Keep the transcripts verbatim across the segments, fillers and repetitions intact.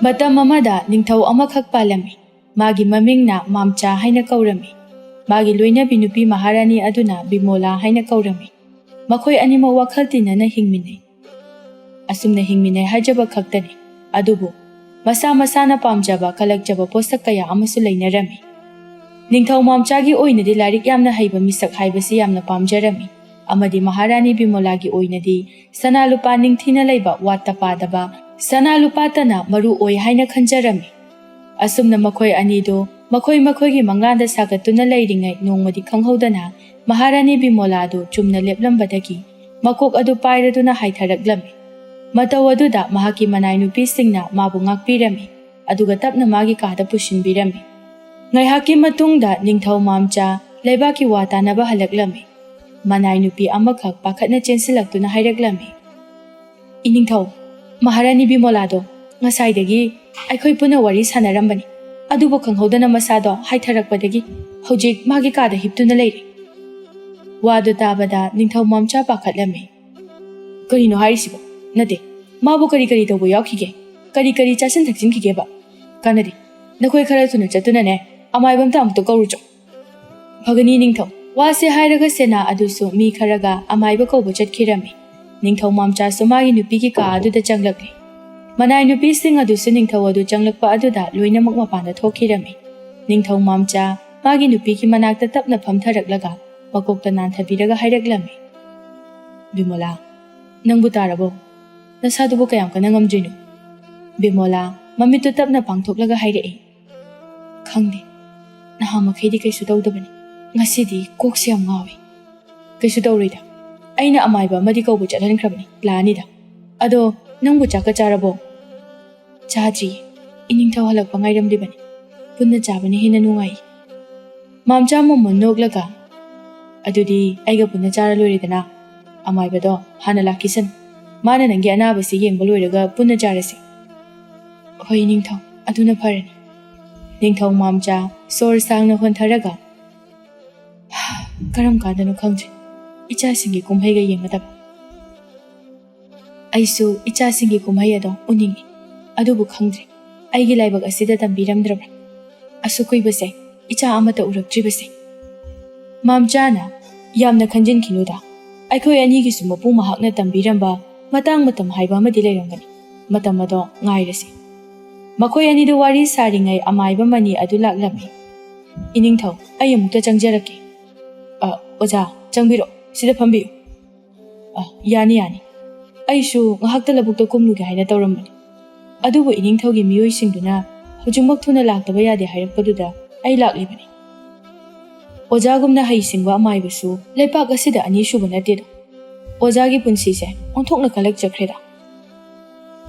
ꯃꯇꯝ ꯑꯃꯗ ꯅꯤꯡꯊꯧ ꯑꯃꯈꯛ ꯄꯥꯜꯂꯝꯃꯤ꯫ ꯃꯥꯒꯤ ꯃꯃꯤꯡꯅ ꯃꯥꯝꯆꯥ ꯍꯥꯏꯅ ꯀꯧꯔꯝꯃꯤ꯫ ꯃꯥꯒꯤ ꯂꯣꯏꯅꯕꯤ ꯅꯨꯄꯤ ꯃꯍꯥꯔꯥꯅꯤ ꯑꯗꯨꯅ ꯕꯤꯃꯣꯂꯥ ꯍꯥꯏꯅ ꯀꯧꯔꯝꯃꯤ꯫ ꯃꯈꯣꯏ ꯑꯅꯤꯃꯛ ꯋꯥꯈꯜ ꯇꯤꯟꯅꯅ ꯍꯤꯡꯃꯤꯟꯅꯩ꯫ ꯑꯁꯨꯝꯅ ꯍꯤꯡꯃꯤꯟꯅꯩ ꯍꯥꯏꯖꯕ ꯈꯛꯇꯅꯤ꯫ ꯑꯗꯨꯕꯨ ꯃꯁꯥ ꯃꯁꯥꯅ ꯄꯥꯝꯖꯕ, ꯀꯜꯂꯛꯆꯕ ꯄꯣꯠꯁꯛ ꯀꯌꯥ ꯑꯃꯁꯨ ꯂꯩꯅꯔꯝꯃꯤ꯫ ꯅꯤꯡꯊꯧ ꯃꯥꯝꯆꯥꯒꯤ ꯑꯣꯏꯅꯗꯤ ꯂꯥꯏꯔꯤꯛ ꯌꯥꯝꯅ ꯍꯩꯕ ꯃꯤꯁꯛ ꯍꯥꯏꯕꯁꯤ ꯌꯥꯝꯅ ꯄꯥꯝꯖꯔꯝꯃꯤ, ꯑꯃꯗꯤ ꯃꯍꯥꯔꯥꯅꯤ ꯕꯤꯃꯣꯂꯥꯒꯤ ꯑꯣꯏꯅꯗꯤ ꯁꯅꯥ ꯂꯨꯄꯥ ꯅꯤꯡꯊꯤꯅ ꯂꯩꯕ, ꯋꯥꯠꯇ ꯄꯥꯗꯕ, ꯁꯅꯥ ꯂꯨꯄꯥꯇꯅ ꯃꯔꯨ ꯑꯣꯏ ꯍꯥꯏꯅ ꯈꯟꯖꯔꯝꯃꯤ꯫ ꯑꯁꯨꯝꯅ ꯃꯈꯣꯏ ꯑꯅꯤꯗꯨ ꯃꯈꯣꯏ ꯃꯈꯣꯏꯒꯤ ꯃꯪꯂꯥꯟꯗ ꯁꯥꯒꯠꯇꯨꯅ ꯂꯩꯔꯤꯉꯩ, ꯅꯣꯡꯃꯗꯤ ꯈꯪꯍꯧꯗꯅ ꯃꯍꯥꯔꯥꯅꯤ ꯕꯤꯃꯣꯂꯥꯗꯨ ꯆꯨꯝꯅ ꯂꯦꯞꯂꯝꯕꯗꯒꯤ ꯃꯀꯣꯛ ꯑꯗꯨ ꯄꯥꯏꯔꯗꯨꯅ ꯍꯥꯏꯊꯔꯛꯂꯝꯃꯤ꯫ ꯃꯇꯧ ꯑꯗꯨꯗ ꯃꯍꯥꯛꯀꯤ ꯃꯅꯥꯏ ꯅꯨꯄꯤꯁꯤꯡꯅ ꯃꯥꯕꯨ ꯉꯥꯛꯄꯤꯔꯝꯃꯤ, ꯑꯗꯨꯒ ꯇꯞꯅ ꯃꯥꯒꯤ ꯀꯥꯗ ꯄꯨꯁꯤꯟꯕꯤꯔꯝꯃꯤ꯫ ꯉꯥꯏꯍꯥꯛꯀꯤ ꯃꯇꯨꯡꯗ ꯅꯤꯡꯊꯧ ꯃꯥꯝꯆꯥ ꯂꯩꯕꯥꯛꯀꯤ ꯋꯥ ꯇꯥꯅꯕ ꯍꯜꯂꯛꯂꯝꯃꯤ꯫ ꯃꯅꯥꯏ ꯅꯨꯄꯤ ꯑꯃꯈꯛ ꯄꯥꯈꯠꯅ ꯆꯦꯟꯁꯤꯜꯂꯛꯇꯨꯅ ꯍꯥꯏꯔꯛꯂꯝꯃꯤ, "ꯏꯅꯤꯡꯊꯧ, ꯃꯍꯥꯔꯥꯅꯤ ꯕꯤꯃꯣꯂꯥꯗꯣ ꯉꯁꯥꯏꯗꯒꯤ ꯑꯩꯈꯣꯏ ꯄꯨꯟꯅ ꯋꯥꯔꯤ ꯁꯥꯟꯅꯔꯝꯕꯅꯤ, ꯑꯗꯨꯕꯨ ꯈꯪꯍꯧꯗꯅ ꯃꯁꯥꯗꯣ ꯍꯥꯏꯊꯔꯛꯄꯗꯒꯤ ꯍꯧꯖꯤꯛ ꯃꯥꯒꯤ ꯀꯥꯗ ꯍꯤꯞꯇꯨꯅ ꯂꯩꯔꯤ꯫" ꯋꯥꯗꯨ ꯇꯥꯕꯗ ꯅꯤꯡꯊꯧ ꯃꯥꯝꯆꯥ ꯄꯥꯈꯠꯂꯝꯃꯤ꯫ "ꯀꯔꯤꯅꯣ ꯍꯥꯏꯔꯤꯁꯤꯕꯣ? ꯅꯠꯇꯦ, ꯃꯥꯕꯨ ꯀꯔꯤ ꯀꯔꯤ ꯇꯧꯕ ꯌꯥꯎꯈꯤꯒꯦ? ꯀꯔꯤ ꯀꯔꯤ ꯆꯥꯁꯤꯟ ꯊꯛꯆꯤꯟꯈꯤꯒꯦꯕ? ꯀꯥꯟꯅꯗꯦ, ꯅꯈꯣꯏ ꯈꯔ ꯊꯨꯅ ꯆꯠꯇꯨꯅꯅꯦ ꯑꯃꯥꯏꯕ ꯑꯝꯇ ꯑꯃꯨꯛꯇ ꯀꯧꯔꯨꯆꯣ꯫" "ꯐꯒꯅꯤ ꯅꯤꯡꯊꯧ꯫" ꯋꯥꯁꯦ ꯍꯥꯏꯔꯒ ꯁꯦꯅꯥ ꯑꯗꯨꯁꯨ ꯃꯤ ꯈꯔꯒ ꯑꯃꯥꯏꯕ ꯀꯧꯕ ꯆꯠꯈꯤꯔꯝꯃꯤ꯫ ꯅꯤꯡꯊꯧ ꯃꯥꯝꯆꯥꯁꯨ ꯃꯥꯒꯤ ꯅꯨꯄꯤꯒꯤ ꯀꯥ ꯑꯗꯨꯗ ꯆꯪꯂꯛꯂꯤ꯫ ꯃꯅꯥꯏ ꯅꯨꯄꯤꯁꯤꯡ ꯑꯗꯨꯁꯨ ꯅꯤꯡꯊꯧ ꯑꯗꯨ ꯆꯪꯂꯛꯄ ꯑꯗꯨꯗ ꯂꯣꯏꯅꯃꯛ ꯃꯄꯥꯟꯗ ꯊꯣꯛꯈꯤꯔꯝꯃꯤ꯫ ꯅꯤꯡꯊꯧ ꯃꯥꯝꯆꯥ ꯃꯥꯒꯤ ꯅꯨꯄꯤꯒꯤ ꯃꯅꯥꯛꯇ ꯇꯞꯅ ꯐꯝꯊꯔꯛꯂꯒ ꯃꯀꯣꯛꯇ ꯅꯥꯟꯊꯕꯤꯔꯒ ꯍꯥꯏꯔꯛꯂꯝꯃꯤ, "ꯕꯤꯃꯣꯂꯥ, ꯅꯪꯕꯨ ꯇꯥꯔꯕꯣ? ꯅꯁꯥꯗꯨꯕꯨ ꯀꯌꯥꯝ ꯀꯟꯅ ꯉꯝꯗ꯭ꯔꯤꯅꯣ?" ꯕꯤꯃꯣꯂꯥ ꯃꯃꯤꯠꯇꯨ ꯇꯞꯅ ꯄꯥꯡꯊꯣꯛꯂꯒ ꯍꯥꯏꯔꯛꯏ, "ꯈꯪꯗꯦ, ꯅꯍꯥ ꯃꯈꯩꯗꯤ ꯀꯩꯁꯨ ꯇꯧꯗꯕꯅꯤ, ꯉꯁꯤꯗꯤ ꯀꯣꯛꯁꯦ ꯌꯥꯝ ꯉꯥꯎꯏ꯫" "ꯀꯩꯁꯨ ꯇꯧꯔꯣꯏꯗ, ꯑꯩꯅ ꯑꯃꯥꯏꯕ ꯑꯃꯗꯤ ꯀꯧꯕ ꯆꯠꯍꯟꯈ꯭ꯔꯕꯅꯤ, ꯂꯥꯛꯑꯅꯤꯗ꯫ ꯑꯗꯣ ꯅꯪꯕꯨ ꯆꯥꯛꯀ ꯆꯥꯔꯕꯣ?" "ꯆꯥꯗ꯭ꯔꯤꯌꯦ, ꯏꯅꯤꯡꯊꯧ ꯍꯜꯂꯛꯄ ꯉꯥꯏꯔꯝꯂꯤꯕꯅꯤ, ꯄꯨꯟꯅ ꯆꯥꯕꯅ ꯍꯦꯟꯅ ꯅꯨꯡꯉꯥꯏꯌꯦ꯫" ꯃꯥꯝꯆꯥ ꯃꯣꯃꯣꯟ ꯅꯣꯛꯂꯒ, "ꯑꯗꯨꯗꯤ ꯑꯩꯒ ꯄꯨꯟꯅ ꯆꯥꯔ ꯂꯣꯏꯔꯦꯗꯅ꯫ ꯑꯃꯥꯏꯕꯗꯣ ꯍꯥꯟꯅ ꯂꯥꯛꯈꯤꯁꯅꯨ, ꯃꯥꯅ ꯅꯪꯒꯤ ꯑꯅꯥꯕꯁꯤ ꯌꯦꯡꯕ ꯂꯣꯏꯔꯒ ꯄꯨꯟꯅ ꯆꯥꯔꯁꯤ꯫" "ꯍꯣꯏ ꯅꯤꯡꯊꯧ, ꯑꯗꯨꯅ ꯐꯔꯅꯤ꯫" ꯅꯤꯡꯊꯧ ꯃꯥꯝꯆꯥ ꯁꯣꯔ ꯁꯥꯡꯅ ꯍꯣꯟꯊꯔꯒ, "ꯀꯔꯝ ꯀꯥꯟꯗꯅꯣ ꯈꯪꯗ꯭ꯔꯤ ꯏꯆꯥꯁꯤꯡꯒꯤ ꯀꯨꯝꯍꯩꯒ ꯌꯦꯡꯒꯗꯕ꯫ ꯑꯩꯁꯨ ꯏꯆꯥꯁꯤꯡꯒꯤ ꯀꯨꯝꯍꯩ ꯑꯗꯣ ꯎꯅꯤꯡꯏ, ꯑꯗꯨꯕꯨ ꯈꯪꯗ꯭ꯔꯤ ꯑꯩꯒꯤ ꯂꯥꯏꯕꯛ ꯑꯁꯤꯗ ꯇꯝꯕꯤꯔꯝꯗ꯭ꯔꯕ꯭ꯔꯥ? ꯑꯁꯨꯛ ꯀꯨꯏꯕꯁꯦ ꯏꯆꯥ ꯑꯃꯠꯇ ꯎꯔꯛꯇ꯭ꯔꯤꯕꯁꯦ꯫ ꯃꯥꯝꯆꯥꯅ, "ꯌꯥꯝꯅ ꯈꯟꯖꯤꯟꯈꯤꯅꯨꯗ, ꯑꯩꯈꯣꯏ ꯑꯅꯤꯒꯤꯁꯨ ꯃꯄꯨ ꯃꯍꯥꯛꯅ ꯇꯝꯕꯤꯔꯝꯕ ꯃꯇꯥꯡ ꯃꯇꯝ ꯍꯥꯏꯕ ꯑꯃꯗꯤ ꯂꯩꯔꯝꯒꯅꯤ꯫ ꯃꯇꯝ ꯑꯗꯣ ꯉꯥꯏꯔꯁꯤ꯫" ꯃꯈꯣꯏ ꯑꯅꯤꯗꯨ ꯋꯥꯔꯤ ꯁꯥꯔꯤꯉꯩ ꯑꯃꯥꯏꯕ ꯃꯅꯤ ꯑꯗꯨ ꯂꯥꯛꯂꯝꯃꯤ꯫ "ꯏꯅꯤꯡꯊꯧ, ꯑꯩ ꯑꯃꯨꯛꯇ ꯆꯪꯖꯔꯛꯀꯦ꯫" "ꯑ, ꯑꯣꯖꯥ, ꯆꯪꯕꯤꯔꯛꯑꯣ, ꯁꯤꯗ ꯐꯝꯕꯤꯌꯨ꯫" "ꯑ, ꯌꯥꯅꯤ, ꯌꯥꯅꯤ꯫ ꯑꯩꯁꯨ ꯉꯥꯏꯍꯥꯛꯇ ꯂꯧꯕꯨꯛꯇ ꯀꯨꯝꯂꯨꯒꯦ ꯍꯥꯏꯅ ꯇꯧꯔꯝꯕꯅꯤ꯫ ꯑꯗꯨꯕꯨ ꯏꯅꯤꯡꯊꯧꯒꯤ ꯃꯤꯑꯣꯏꯁꯤꯡꯗꯨꯅ ꯍꯧꯖꯤꯛꯃꯛ ꯊꯨꯅ ꯂꯥꯛꯇꯕ ꯌꯥꯗꯦ ꯍꯥꯏꯔꯛꯄꯗꯨꯗ ꯑꯩ ꯂꯥꯛꯂꯤꯕꯅꯤ꯫" ꯑꯣꯖꯥꯒꯨꯝꯅ ꯍꯩꯁꯤꯡꯕ ꯑꯃꯥꯏꯕꯁꯨ ꯂꯩꯄꯥꯛ ꯑꯁꯤꯗ ꯑꯅꯤꯁꯨꯕ ꯅꯠꯇꯦꯗꯣ꯫ ꯑꯣꯖꯥꯒꯤ ꯄꯨꯟꯁꯤꯁꯦ ꯑꯣꯟꯊꯣꯛꯅ ꯀꯜꯂꯛꯆꯈ꯭ꯔꯦꯗ꯫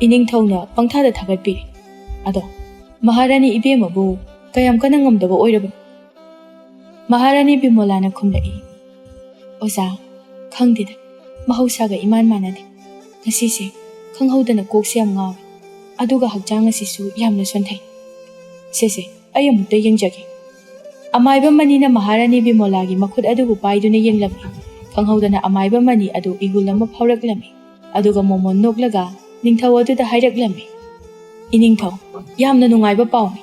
ꯏꯅꯤꯡꯊꯧꯅ ꯄꯪꯊꯥꯗ ꯊꯥꯒꯠꯄꯤꯔꯤ꯫ "ꯑꯗꯣ ꯃꯍꯥꯔꯥꯅꯤ ꯏꯕꯦꯝꯃꯕꯨ ꯀꯌꯥꯝ ꯀꯟꯅ ꯉꯝꯗꯕ ꯑꯣꯏꯔꯕꯅꯣ?" ꯃꯍꯥꯔꯥꯅꯤ ꯕꯤꯃꯣꯂꯥꯅ ꯈꯨꯝꯂꯛꯏ, "ꯑꯣꯖꯥ, ꯈꯪꯗꯦꯗ, ꯃꯍꯧꯁꯥꯒ ꯏꯃꯥꯟ ꯃꯥꯟꯅꯗꯦ꯫ ꯉꯁꯤꯁꯦ ꯈꯪꯍꯧꯗꯅ ꯀꯣꯛꯁꯦ ꯌꯥꯝ ꯉꯥꯎꯏ, ꯑꯗꯨꯒ ꯍꯛꯆꯥꯡ ꯑꯁꯤꯁꯨ ꯌꯥꯝꯅ ꯁꯣꯟꯊꯩ꯫ ꯁꯦ ꯁꯦ, ꯑꯩ ꯑꯃꯨꯛꯇ ꯌꯦꯡꯖꯒꯦ꯫" ꯑꯃꯥꯏꯕ ꯃꯅꯤꯅ ꯃꯍꯥꯔꯥꯅꯤ ꯕꯤꯃꯣꯂꯥꯒꯤ ꯃꯈꯨꯠ ꯑꯗꯨꯕꯨ ꯄꯥꯏꯗꯨꯅ ꯌꯦꯡꯂꯝꯃꯤ꯫ ꯈꯪꯍꯧꯗꯅ ꯑꯃꯥꯏꯕ ꯃꯅꯤ ꯑꯗꯨ ꯏꯍꯨꯜ ꯑꯃ ꯐꯥꯎꯔꯛꯂꯝꯃꯤ꯫ ꯑꯗꯨꯒ ꯃꯣꯃꯣꯟ ꯅꯣꯛꯂꯒ ꯅꯤꯡꯊꯧ ꯑꯗꯨꯗ ꯍꯥꯏꯔꯛꯂꯝꯃꯤ, "ꯏꯅꯤꯡꯊꯧ, ꯌꯥꯝꯅ ꯅꯨꯡꯉꯥꯏꯕ ꯄꯥꯎꯅꯤ꯫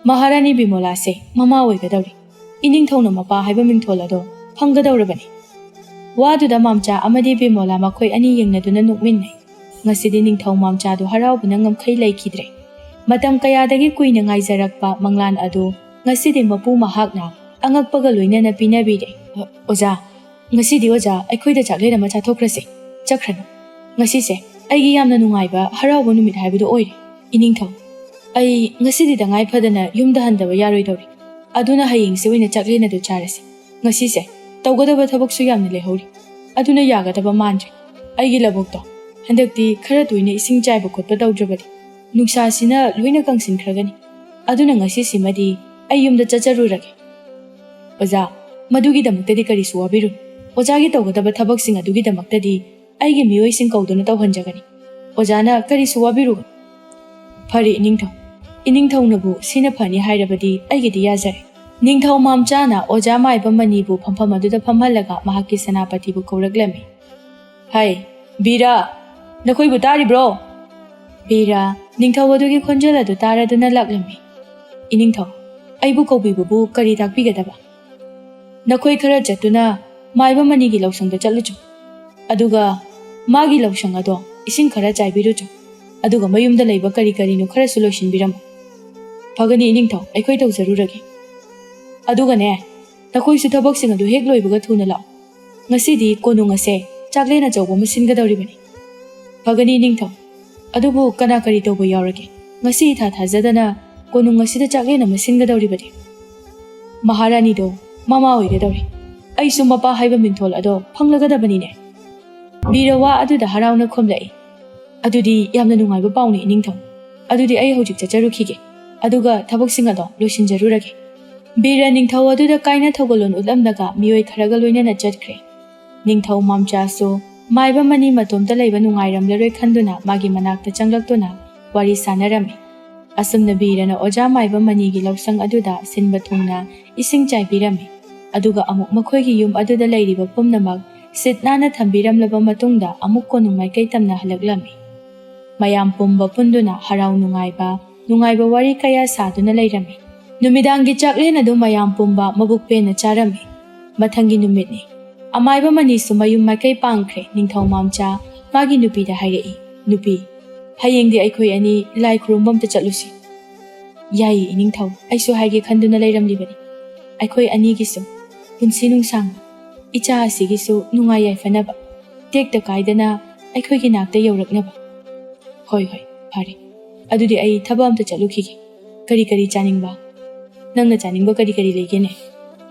ꯃꯍꯥꯔꯥꯅꯤ ꯕꯤꯃꯣꯂꯥꯁꯦ ꯃꯃꯥ ꯑꯣꯏꯒꯗꯧꯔꯤ꯫ ꯏꯅꯤꯡꯊꯧꯅ ꯃꯄꯥ ꯍꯥꯏꯕ ꯃꯤꯡꯊꯣꯜ ꯑꯗꯣ ꯐꯪꯒꯗꯧꯔꯕꯅꯤ꯫" ꯋꯥꯗꯨꯗ ꯃꯥꯝꯆꯥ ꯑꯃꯗꯤ ꯕꯤꯃꯣꯂꯥ ꯃꯈꯣꯏ ꯑꯅꯤ ꯌꯦꯡꯅꯗꯨꯅ ꯅꯣꯛꯃꯤꯟꯅꯩ꯫ ꯉꯁꯤꯗꯤ ꯅꯤꯡꯊꯧ ꯃꯥꯝꯆꯥꯗꯨ ꯍꯔꯥꯎꯕꯅ ꯉꯝꯈꯩ ꯂꯩꯈꯤꯗ꯭ꯔꯦ꯫ ꯃꯇꯝ ꯀꯌꯥꯗꯒꯤ ꯀꯨꯏꯅ ꯉꯥꯏꯖꯔꯛꯄ ꯃꯪꯂꯥꯟ ꯑꯗꯨ ꯉꯁꯤꯗꯤ ꯃꯄꯨ ꯃꯍꯥꯛꯅ ꯑꯉꯛꯄꯒ ꯂꯣꯏꯅꯅ ꯄꯤꯅꯕꯤꯔꯦ꯫ "ꯑ, ꯑꯣꯖꯥ, ꯉꯁꯤꯗꯤ ꯑꯣꯖꯥ ꯑꯩꯈꯣꯏꯗ ꯆꯥꯛꯂꯦꯟ ꯑꯃ ꯆꯥꯊꯣꯛꯈ꯭ꯔꯁꯦ꯫ ꯆꯠꯈ꯭ꯔꯅꯨ꯫ ꯉꯁꯤꯁꯦ ꯑꯩꯒꯤ ꯌꯥꯝꯅ ꯅꯨꯡꯉꯥꯏꯕ, ꯍꯔꯥꯎꯕ ꯅꯨꯃꯤꯠ ꯍꯥꯏꯕꯗꯨ ꯑꯣꯏꯔꯦ꯫ ꯏꯅꯤꯡꯊꯧ, ꯑꯩ ꯉꯁꯤꯗꯤ ꯇꯉꯥꯏ ꯐꯗꯅ ꯌꯨꯝꯗ ꯍꯟꯗꯕ ꯌꯥꯔꯣꯏꯗꯧꯔꯤ꯫ ꯑꯗꯨꯅ ꯍꯌꯦꯡꯁꯦ ꯑꯣꯏꯅ ꯆꯥꯛꯂꯦꯟ ꯑꯗꯨ ꯆꯥꯔꯁꯤ꯫ ꯉꯁꯤꯁꯦ ꯇꯧꯒꯗꯕ ꯊꯕꯛꯁꯨ ꯌꯥꯝꯅ ꯂꯩꯍꯧꯔꯤ꯫ ꯑꯗꯨꯅ ꯌꯥꯒꯗꯕ ꯃꯥꯟꯗ꯭ꯔꯦ꯫ ꯑꯩꯒꯤ ꯂꯧꯕꯨꯛꯇꯣ ꯍꯟꯗꯛꯇꯤ ꯈꯔ ꯇꯣꯏꯅ ꯏꯁꯤꯡ ꯆꯥꯏꯕ ꯈꯣꯠꯄ ꯇꯧꯗ꯭ꯔꯕꯗꯤ ꯅꯨꯡꯁꯥꯁꯤꯅ ꯂꯣꯏꯅ ꯀꯪꯁꯤꯟꯈ꯭ꯔꯒꯅꯤ꯫ ꯑꯗꯨꯅ ꯉꯁꯤꯁꯤꯃꯗꯤ ꯑꯩ ꯌꯨꯝꯗ ꯆꯠꯆꯔꯨꯔꯒꯦ꯫" "ꯑꯣꯖꯥ, ꯃꯗꯨꯒꯤꯗꯃꯛꯇꯗꯤ ꯀꯔꯤꯁꯨ ꯋꯥꯕꯤꯔꯨꯅꯨ꯫ ꯑꯣꯖꯥꯒꯤ ꯇꯧꯒꯗꯕ ꯊꯕꯛꯁꯤꯡ ꯑꯗꯨꯒꯤꯗꯃꯛꯇꯗꯤ ꯑꯩꯒꯤ ꯃꯤꯑꯣꯏꯁꯤꯡ ꯀꯧꯗꯨꯅ ꯇꯧꯍꯟꯖꯒꯅꯤ꯫ ꯑꯣꯖꯥꯅ ꯀꯔꯤꯁꯨ ꯋꯥꯕꯤꯔꯨꯒꯅꯨ꯫" "ꯐꯔꯦ ꯏꯅꯤꯡꯊꯧ꯫ ꯏꯅꯤꯡꯊꯧꯅꯕꯨ ꯁꯤꯅ ꯐꯅꯤ ꯍꯥꯏꯔꯕꯗꯤ ꯑꯩꯒꯤꯗꯤ ꯌꯥꯖꯔꯦ꯫" ꯅꯤꯡꯊꯧ ꯃꯥꯝꯆꯥꯅ ꯑꯣꯖꯥ ꯃꯥꯏꯕ ꯃꯅꯤꯕꯨ ꯐꯝꯐꯝ ꯑꯗꯨꯗ ꯐꯝꯍꯜꯂꯒ ꯃꯍꯥꯛꯀꯤ ꯁꯦꯅꯥꯄꯇꯤꯕꯨ ꯀꯧꯔꯛꯂꯝꯃꯤ꯫ "ꯍꯩ, ꯕꯤꯔꯥ, ꯅꯈꯣꯏꯕꯨ ꯇꯥꯔꯤꯕ꯭ꯔꯣ?" ꯕꯤꯔꯥ, ꯅꯤꯡꯊꯧ ꯑꯗꯨꯒꯤ ꯈꯣꯟꯖꯦꯜ ꯑꯗꯨ ꯇꯥꯔꯗꯨꯅ ꯂꯥꯛꯂꯝꯃꯤ꯫ "ꯏꯅꯤꯡꯊꯧ, ꯑꯩꯕꯨ ꯀꯧꯕꯤꯕꯕꯨ ꯀꯔꯤ ꯇꯥꯛꯄꯤꯒꯗꯕ? ꯅꯈꯣꯏ ꯈꯔ ꯆꯠꯇꯨꯅ ꯃꯥꯏꯕ ꯃꯅꯤꯒꯤ ꯂꯧꯁꯪꯗ ꯆꯠꯂꯨꯆꯣ꯫ ꯑꯗꯨꯒ ꯃꯥꯒꯤ ꯂꯧꯁꯪ ꯑꯗꯣ ꯏꯁꯤꯡ ꯈꯔ ꯆꯥꯏꯕꯤꯔꯨꯆꯣ꯫ ꯑꯗꯨꯒ ꯃꯌꯨꯝꯗ ꯂꯩꯕ ꯀꯔꯤ ꯀꯔꯤꯅꯣ ꯈꯔꯁꯨ ꯂꯣꯏꯁꯤꯟꯕꯤꯔꯝꯃꯨ꯫" "ꯐꯒꯅꯤ ꯏꯅꯤꯡꯊꯧ, ꯑꯩꯈꯣꯏ ꯇꯧꯖꯔꯨꯔꯒꯦ꯫" "ꯑꯗꯨꯒꯅꯦ, ꯅꯈꯣꯏꯁꯨ ꯊꯕꯛꯁꯤꯡ ꯑꯗꯨ ꯍꯦꯛ ꯂꯣꯏꯕꯒ ꯊꯨꯅ ꯂꯥꯛꯑꯣ꯫ ꯉꯁꯤꯗꯤ ꯀꯣꯅꯨꯡ ꯑꯁꯦ ꯆꯥꯛꯂꯦꯟ ꯑꯆꯧꯕ ꯑꯃ ꯁꯤꯟꯒꯗꯧꯔꯤꯕꯅꯤ꯫" "ꯐꯒꯅꯤ ꯏꯅꯤꯡꯊꯧ꯫ ꯑꯗꯨꯕꯨ ꯀꯅꯥ ꯀꯔꯤ ꯇꯧꯕ ꯌꯥꯎꯔꯒꯦ? ꯉꯁꯤ ꯏꯊꯥ ꯊꯥꯖꯗꯅ ꯀꯣꯅꯨꯡ ꯑꯁꯤꯗ ꯆꯥꯛꯂꯦꯟ ꯑꯃ ꯁꯤꯟꯒꯗꯧꯔꯤꯕꯅꯤ꯫" "ꯃꯍꯥꯔꯥꯅꯤꯗꯣ ꯃꯃꯥ ꯑꯣꯏꯒꯗꯧꯔꯤ꯫ ꯑꯩꯁꯨ ꯃꯄꯥ ꯍꯥꯏꯕ ꯃꯤꯡꯊꯣꯜ ꯑꯗꯣ ꯐꯪꯂꯒꯗꯕꯅꯤꯅꯦ꯫" ꯕꯤꯔ ꯋꯥ ꯑꯗꯨꯗ ꯍꯔꯥꯎꯅ ꯈꯨꯝꯂꯛꯏ꯫ "ꯑꯗꯨꯗꯤ ꯌꯥꯝꯅ ꯅꯨꯡꯉꯥꯏꯕ ꯄꯥꯎꯅꯤ ꯏꯅꯤꯡꯊꯧ꯫ ꯑꯗꯨꯗꯤ ꯑꯩ ꯍꯧꯖꯤꯛ ꯆꯠꯆꯔꯨꯈꯤꯒꯦ, ꯑꯗꯨꯒ ꯊꯕꯛꯁꯤꯡ ꯑꯗꯣ ꯂꯣꯏꯁꯤꯟꯖꯔꯨꯔꯒꯦ꯫" ꯕꯤꯔ ꯅꯤꯡꯊꯧ ꯑꯗꯨꯗ ꯀꯥꯏꯅ ꯊꯧꯒꯜꯂꯣꯟ ꯎꯠꯂꯝꯂꯒ ꯃꯤꯑꯣꯏ ꯈꯔꯒ ꯂꯣꯏꯅꯅ ꯆꯠꯈ꯭ꯔꯦ꯫ ꯅꯤꯡꯊꯧ ꯃꯥꯝꯆꯥꯁꯨ ꯃꯥꯏꯕ ꯃꯅꯤ ꯃꯇꯣꯝꯇ ꯂꯩꯕ ꯅꯨꯡꯉꯥꯏꯔꯝꯂꯔꯣꯏ ꯈꯟꯗꯨꯅ ꯃꯥꯒꯤ ꯃꯅꯥꯛꯇ ꯆꯪꯂꯛꯇꯨꯅ ꯋꯥꯔꯤ ꯁꯥꯟꯅꯔꯝꯃꯤ꯫ ꯑꯁꯨꯝꯅ ꯕꯤꯔꯅ ꯑꯣꯖꯥ ꯃꯥꯏꯕ ꯃꯅꯤꯒꯤ ꯂꯧꯁꯪ ꯑꯗꯨꯗ ꯁꯤꯟꯕ ꯊꯨꯡꯅ ꯏꯁꯤꯡ ꯆꯥꯏꯕꯤꯔꯝꯃꯤ꯫ ꯑꯗꯨꯒ ꯑꯃꯨꯛ ꯃꯈꯣꯏꯒꯤ ꯌꯨꯝ ꯑꯗꯨꯗ ꯂꯩꯔꯤꯕ ꯄꯨꯝꯅꯃꯛ ꯁꯤꯠ ꯅꯥꯟꯅ ꯊꯝꯕꯤꯔꯝꯂꯕ ꯃꯇꯨꯡꯗ ꯑꯃꯨꯛ ꯀꯣꯅꯨꯡ ꯃꯥꯏꯀꯩ ꯇꯝꯅ ꯍꯜꯂꯛꯂꯝꯃꯤ꯫ ꯃꯌꯥꯝ ꯄꯨꯝꯕ ꯄꯨꯟꯗꯨꯅ ꯍꯔꯥꯎ ꯅꯨꯡꯉꯥꯏꯕ, ꯅꯨꯡꯉꯥꯏꯕ ꯋꯥꯔꯤ ꯀꯌꯥ ꯁꯥꯗꯨꯅ ꯂꯩꯔꯝꯃꯤ꯫ ꯅꯨꯃꯤꯗꯥꯡꯒꯤ ꯆꯥꯛꯂꯦꯟ ꯑꯗꯨ ꯃꯌꯥꯝ ꯄꯨꯝꯕ ꯃꯕꯨꯛ ꯄꯦꯟꯅ ꯆꯥꯔꯝꯃꯤ꯫ ꯃꯊꯪꯒꯤ ꯅꯨꯃꯤꯠꯅꯤ꯫ ꯑꯃꯥꯏꯕ ꯃꯅꯤꯁꯨ ꯃꯌꯨꯝ ꯃꯥꯏꯀꯩ ꯄꯥꯡꯈ꯭ꯔꯦ꯫ ꯅꯤꯡꯊꯧ ꯃꯥꯝꯆꯥ ꯃꯥꯒꯤ ꯅꯨꯄꯤꯗ ꯍꯥꯏꯔꯛꯏ, "ꯅꯨꯄꯤ, ꯍꯌꯦꯡꯗꯤ ꯑꯩꯈꯣꯏ ꯑꯅꯤ ꯂꯥꯏ ꯈꯨꯔꯨꯝꯕ ꯑꯝꯇ ꯆꯠꯂꯨꯁꯤ꯫" "ꯌꯥꯏꯌꯦ ꯏꯅꯤꯡꯊꯧ, ꯑꯩꯁꯨ ꯍꯥꯏꯒꯦ ꯈꯟꯗꯨꯅ ꯂꯩꯔꯝꯂꯤꯕꯅꯤ꯫ ꯑꯩꯈꯣꯏ ꯑꯅꯤꯒꯤꯁꯨ ꯄꯨꯟꯁꯤ ꯅꯨꯡꯁꯥꯡꯕ, ꯏꯆꯥ ꯑꯁꯤꯒꯤꯁꯨ ꯅꯨꯡꯉꯥꯏ ꯌꯥꯏꯐꯅꯕ, ꯇꯦꯛꯇ ꯀꯥꯏꯗꯅ ꯑꯩꯈꯣꯏꯒꯤ ꯅꯥꯛꯇ ꯌꯧꯔꯛꯅꯕ꯫" "ꯍꯣꯏ, ꯍꯣꯏ, ꯐꯔꯦ꯫ ꯑꯗꯨꯗꯤ ꯑꯩ ꯊꯕꯛ ꯑꯝꯇ ꯆꯠꯂꯨꯈꯤꯒꯦ꯫ ꯀꯔꯤ ꯀꯔꯤ ꯆꯥꯅꯤꯡꯕ? ꯅꯪꯅ ꯆꯥꯅꯤꯡꯕ ꯀꯔꯤ ꯀꯔꯤ ꯂꯩꯒꯦꯅꯦ?"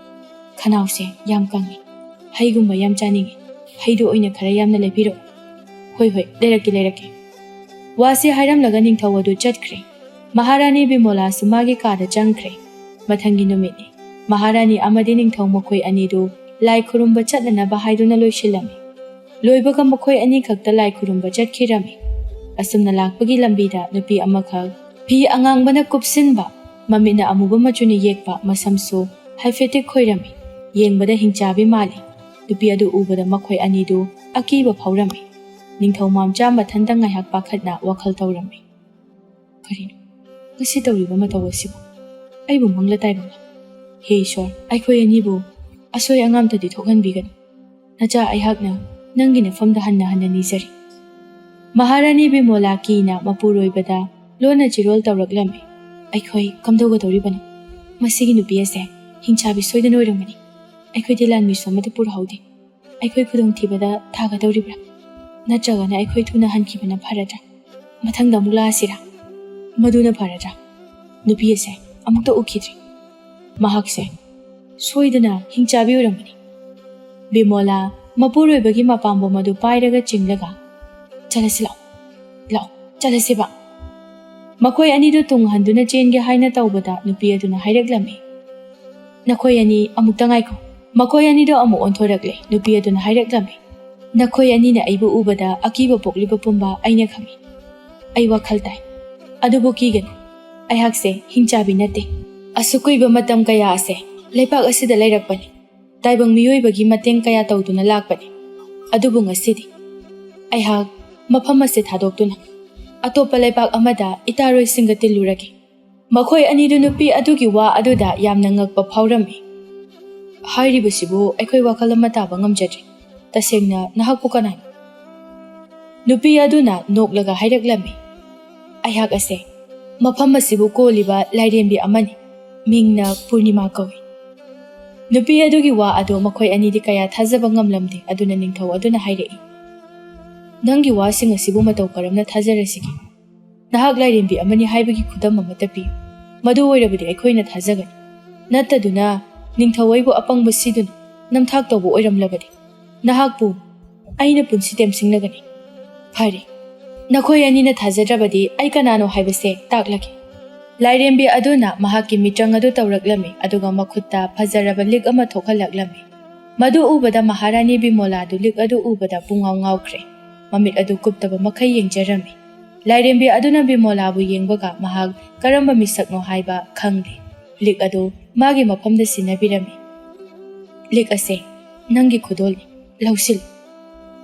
"ꯈꯅꯥꯎꯁꯦ ꯌꯥꯝ ꯀꯪꯉꯤ꯫ ꯍꯩꯒꯨꯝꯕ ꯌꯥꯝ ꯆꯥꯅꯤꯡꯉꯤ꯫ ꯍꯩꯗꯨ ꯑꯣꯏꯅ ꯈꯔ ꯌꯥꯝꯅ ꯂꯩꯕꯤꯔꯛꯎ꯫" "ꯍꯣꯏ, ꯍꯣꯏ, ꯂꯩꯔꯛꯀꯦ, ꯂꯩꯔꯛꯀꯦ꯫" ꯋꯥꯁꯤ ꯍꯥꯏꯔꯝꯂꯒ ꯅꯤꯡꯊꯧ ꯑꯗꯨ ꯆꯠꯈ꯭ꯔꯦ꯫ ꯃꯍꯥꯔꯥꯅꯤ ꯕꯤꯃꯣꯂꯥꯁꯨ ꯃꯥꯒꯤ ꯀꯥꯗ ꯆꯪꯈ꯭ꯔꯦ꯫ ꯃꯊꯪꯒꯤ ꯅꯨꯃꯤꯠꯅꯤ꯫ ꯃꯍꯥꯔꯥꯅꯤ ꯑꯃꯗꯤ ꯅꯤꯡꯊꯧ ꯃꯈꯣꯏ ꯑꯅꯤꯗꯨ ꯂꯥꯏ ꯈꯨꯔꯨꯝꯕ ꯆꯠꯅꯅꯕ ꯍꯥꯏꯗꯨꯅ ꯂꯣꯏꯁꯤꯜꯂꯝꯃꯤ꯫ ꯂꯣꯏꯕꯒ ꯃꯈꯣꯏ ꯑꯅꯤꯈꯛꯇ ꯂꯥꯏ ꯈꯨꯔꯨꯝꯕ ꯆꯠꯈꯤꯔꯝꯃꯤ꯫ ꯑꯁꯨꯝꯅ ꯂꯥꯛꯄꯒꯤ ꯂꯝꯕꯤꯗ ꯅꯨꯄꯤ ꯑꯃꯈꯛ ꯐꯤ ꯑꯉꯥꯡꯕꯅ ꯀꯨꯞꯁꯤꯟꯕ, ꯃꯃꯤꯠꯅ ꯑꯃꯨꯕ ꯃꯆꯨꯅ ꯌꯦꯛꯄ, ꯃꯁꯝꯁꯨ ꯍꯥꯏꯐꯦꯠꯇꯤ ꯈꯣꯏꯔꯝꯃꯤ꯫ ꯌꯦꯡꯕꯗ ꯍꯤꯡꯆꯥꯕꯤ ꯃꯥꯜꯂꯤ꯫ ꯅꯨꯄꯤ ꯑꯗꯨ ꯎꯕꯗ ꯃꯈꯣꯏ ꯑꯅꯤꯗꯨ ꯑꯀꯤꯕ ꯐꯥꯎꯔꯝꯃꯤ꯫ ꯅꯤꯡꯊꯧ ꯃꯥꯝꯆꯥ ꯃꯊꯟꯇ ꯉꯥꯏꯍꯥꯛ ꯄꯥꯈꯠꯅ ꯋꯥꯈꯜ ꯇꯧꯔꯝꯃꯤ꯫ ꯀꯔꯤꯅꯣ ꯉꯁꯤ ꯇꯧꯔꯤꯕ ꯃꯇꯧ ꯑꯁꯤꯕꯨ? ꯑꯩꯕꯨ ꯃꯪꯂ ꯇꯥꯏꯕꯪꯂ? ꯍꯦ ꯏꯁꯣꯔ, ꯑꯩꯈꯣꯏ ꯑꯅꯤꯕꯨ ꯑꯁꯣꯏ ꯑꯉꯥꯝꯇꯗꯤ ꯊꯣꯛꯍꯟꯕꯤꯒꯅꯨ꯫ ꯅꯆꯥ ꯑꯩꯍꯥꯛꯅ ꯅꯪꯒꯤ ꯅꯐꯝꯗ ꯍꯟꯅ ꯍꯟꯅ ꯅꯤꯖꯔꯤ꯫ ꯃꯍꯥꯔꯥꯅꯤ ꯕꯤꯃꯣꯂꯥ ꯀꯤꯅ ꯃꯄꯨꯔꯣꯏꯕꯗ ꯂꯣꯟꯅ ꯆꯤꯔꯣꯜ ꯇꯧꯔꯛꯂꯝꯃꯤ꯫ ꯑꯩꯈꯣꯏ ꯀꯝꯗꯧꯒꯗꯧꯔꯤꯕꯅꯣ? ꯃꯁꯤꯒꯤ ꯅꯨꯄꯤ ꯑꯁꯦ ꯍꯤꯡꯆꯥꯕꯤ ꯁꯣꯏꯗꯅ ꯑꯣꯏꯔꯝꯒꯅꯤ꯫ ꯑꯩꯈꯣꯏꯗꯤ ꯂꯥꯟꯃꯤꯁꯨ ꯑꯃꯠꯇ ꯄꯨꯔꯛꯍꯧꯗꯦ꯫ ꯑꯩꯈꯣꯏ ꯈꯨꯗꯣꯡꯊꯤꯕꯗ ꯊꯥꯒꯗꯧꯔꯤꯕ꯭ꯔꯥ? ꯅꯠꯇ꯭ꯔꯒꯅ ꯑꯩꯈꯣꯏ ꯊꯨꯅ ꯍꯟꯈꯤꯕꯅ ꯐꯔꯗ꯭ꯔꯥ? ꯃꯊꯪꯗ ꯑꯃꯨꯛ ꯂꯥꯛꯑꯁꯤꯔꯥ? ꯃꯗꯨꯅ ꯐꯔꯗ꯭ꯔꯥ? ꯅꯨꯄꯤ ꯑꯁꯦ ꯑꯃꯨꯛꯇ ꯎꯈꯤꯗ꯭ꯔꯤ꯫ ꯃꯍꯥꯛꯁꯦ ꯁꯣꯏꯗꯅ ꯍꯤꯡꯆꯥꯕꯤ ꯑꯣꯏꯔꯝꯒꯅꯤ꯫ ꯕꯤꯃꯣꯂꯥ ꯃꯄꯨꯔꯣꯏꯕꯒꯤ ꯃꯄꯥꯝꯕꯣꯝ ꯑꯗꯨ ꯄꯥꯏꯔꯒ ꯆꯤꯡꯂꯒ, "ꯆꯠꯂꯁꯤ ꯂꯥꯛꯑꯣ, ꯂꯥꯛꯑꯣ, ꯆꯠꯂꯁꯤꯕ꯫" ꯃꯈꯣꯏ ꯑꯅꯤꯗꯨ ꯇꯨꯡ ꯍꯟꯗꯨꯅ ꯆꯦꯟꯒꯦ ꯍꯥꯏꯅ ꯇꯧꯕꯗ ꯅꯨꯄꯤ ꯑꯗꯨꯅ ꯍꯥꯏꯔꯛꯂꯝꯃꯤ, "ꯅꯈꯣꯏ ꯑꯅꯤ ꯑꯃꯨꯛꯇ ꯉꯥꯏꯈꯣ꯫" ꯃꯈꯣꯏ ꯑꯅꯤꯗꯨ ꯑꯃꯨꯛ ꯑꯣꯟꯊꯣꯔꯛꯂꯦ꯫ ꯅꯨꯄꯤ ꯑꯗꯨꯅ ꯍꯥꯏꯔꯛꯂꯝꯃꯤ, "ꯅꯈꯣꯏ ꯑꯅꯤꯅ ꯑꯩꯕꯨ ꯎꯕꯗ ꯑꯀꯤꯕ ꯄꯣꯛꯂꯤꯕ ꯄꯨꯝꯕ ꯑꯩꯅ ꯈꯪꯏ꯫ ꯑꯩ ꯋꯥꯈꯜ ꯇꯥꯏ꯫ ꯑꯗꯨꯕꯨ ꯀꯤꯒꯅꯨ, ꯑꯩꯍꯥꯛꯁꯦ ꯍꯤꯡꯆꯥꯕꯤ ꯅꯠꯇꯦ꯫ ꯑꯁꯨꯛ ꯀꯨꯏꯕ ꯃꯇꯝ ꯀꯌꯥ ꯑꯁꯦ ꯂꯩꯄꯥꯛ ꯑꯁꯤꯗ ꯂꯩꯔꯛꯄꯅꯤ꯫ ꯇꯥꯏꯕꯪ ꯃꯤꯑꯣꯏꯕꯒꯤ ꯃꯇꯦꯡ ꯀꯌꯥ ꯇꯧꯗꯨꯅ ꯂꯥꯛꯄꯅꯤ꯫ ꯑꯗꯨꯕꯨ ꯉꯁꯤꯗꯤ ꯑꯩꯍꯥꯛ ꯃꯐꯝ ꯑꯁꯤ ꯊꯥꯗꯣꯛꯇꯨꯅ ꯑꯇꯣꯞꯄ ꯂꯩꯄꯥꯛ ꯑꯃꯗ ꯏꯇꯥꯔꯣꯏꯁꯤꯡꯒ ꯇꯤꯜꯂꯨꯔꯒꯦ꯫" ꯃꯈꯣꯏ ꯑꯅꯤꯗꯨ ꯅꯨꯄꯤ ꯑꯗꯨꯒꯤ ꯋꯥ ꯑꯗꯨꯗ ꯌꯥꯝꯅ ꯉꯛꯄ ꯐꯥꯎꯔꯝꯃꯤ꯫ "ꯍꯥꯏꯔꯤꯕꯁꯤꯕꯨ ꯑꯩꯈꯣꯏ ꯋꯥꯈꯜ ꯑꯃ ꯇꯥꯕ ꯉꯝꯖꯗ꯭ꯔꯦ꯫ ꯇꯁꯦꯡꯅ ꯅꯍꯥꯛꯄꯨ ꯀꯅꯥꯅꯣ?" ꯅꯨꯄꯤ ꯑꯗꯨꯅ ꯅꯣꯛꯂꯒ ꯍꯥꯏꯔꯛꯂꯝꯃꯤ, "ꯑꯩꯍꯥꯛ ꯑꯁꯦ ꯃꯐꯝ ꯑꯁꯤꯕꯨ ꯀꯣꯜꯂꯤꯕ ꯂꯥꯏꯔꯦꯝꯕꯤ ꯑꯃꯅꯤ꯫ ꯃꯤꯡꯅ ꯄꯨꯔꯅꯤꯃꯥ ꯀꯧꯏ꯫" ꯅꯨꯄꯤ ꯑꯗꯨꯒꯤ ꯋꯥ ꯑꯗꯨ ꯃꯈꯣꯏ ꯑꯅꯤꯗꯤ ꯀꯌꯥ ꯊꯥꯖꯕ ꯉꯝꯂꯝꯗꯦ꯫ ꯑꯗꯨꯅ ꯅꯤꯡꯊꯧ ꯑꯗꯨꯅ ꯍꯥꯏꯔꯛꯏ, "ꯅꯪꯒꯤ ꯋꯥꯁꯤꯡ ꯑꯁꯤꯕꯨ ꯃꯇꯧ ꯀꯔꯝꯅ ꯊꯥꯖꯔꯁꯤꯒꯦ? ꯅꯍꯥꯛ ꯂꯥꯏꯔꯦꯝꯕꯤ ꯑꯃꯅꯤ ꯍꯥꯏꯕꯒꯤ ꯈꯨꯗꯝ ꯑꯃꯠꯇ ꯄꯤꯌꯨ꯫ ꯃꯗꯨ ꯑꯣꯏꯔꯕꯗꯤ ꯑꯩꯈꯣꯏꯅ ꯊꯥꯖꯒꯅꯤ꯫ ꯅꯠꯇꯗꯨꯅ ꯅꯤꯡꯊꯧ ꯑꯩꯕꯨ ꯑꯄꯪꯕ ꯁꯤꯗꯨꯅ ꯅꯝꯊꯥꯛ ꯇꯧꯕ ꯑꯣꯏꯔꯝꯂꯕꯗꯤ ꯅꯍꯥꯛꯄꯨ ꯑꯩꯅ ꯄꯨꯟꯁꯤ ꯇꯦꯝꯁꯤꯡꯅꯒꯅꯤ꯫" "ꯐꯔꯦ, ꯅꯈꯣꯏ ꯑꯅꯤꯅ ꯊꯥꯖꯗ꯭ꯔꯕꯗꯤ ꯑꯩ ꯀꯅꯥꯅꯣ ꯍꯥꯏꯕꯁꯦ ꯇꯥꯛꯂꯒꯦ꯫" ꯂꯥꯏꯔꯦꯝꯕꯤ ꯑꯗꯨꯅ ꯃꯍꯥꯛꯀꯤ ꯃꯤꯇ꯭ꯔꯪ ꯑꯗꯨ ꯇꯧꯔꯛꯂꯝꯃꯤ, ꯑꯗꯨꯒ ꯃꯈꯨꯠꯇ ꯐꯖꯔꯕ ꯂꯤꯛ ꯑꯃ ꯊꯣꯛꯍꯜꯂꯛꯂꯝꯃꯤ꯫ ꯃꯗꯨ ꯎꯕꯗ ꯃꯍꯥꯔꯥꯅꯤ ꯕꯤꯃꯣꯂꯥꯗꯨ ꯂꯤꯛ ꯑꯗꯨ ꯎꯕꯗ ꯄꯨꯡꯉꯥꯎ ꯉꯥꯎꯈ꯭ꯔꯦ꯫ ꯃꯃꯤꯠ ꯑꯗꯨ ꯀꯨꯞꯇꯕ ꯃꯈꯩ ꯌꯦꯡꯖꯔꯝꯃꯤ꯫ ꯂꯥꯏꯔꯦꯝꯕꯤ ꯑꯗꯨꯅ ꯕꯤꯃꯣꯂꯥꯕꯨ ꯌꯦꯡꯕꯒ ꯃꯍꯥꯛ ꯀꯔꯝꯕ ꯃꯤꯁꯛꯅꯣ ꯍꯥꯏꯕ ꯈꯪꯗꯦ꯫ ꯂꯤꯛ ꯑꯗꯨ ꯃꯥꯒꯤ ꯃꯐꯝꯗ ꯁꯤꯟꯅꯕꯤꯔꯝꯃꯤ꯫ "ꯂꯤꯛ ꯑꯁꯦ ꯅꯪꯒꯤ ꯈꯨꯗꯣꯜꯅꯤ, ꯂꯧꯁꯤꯜꯂꯨ꯫"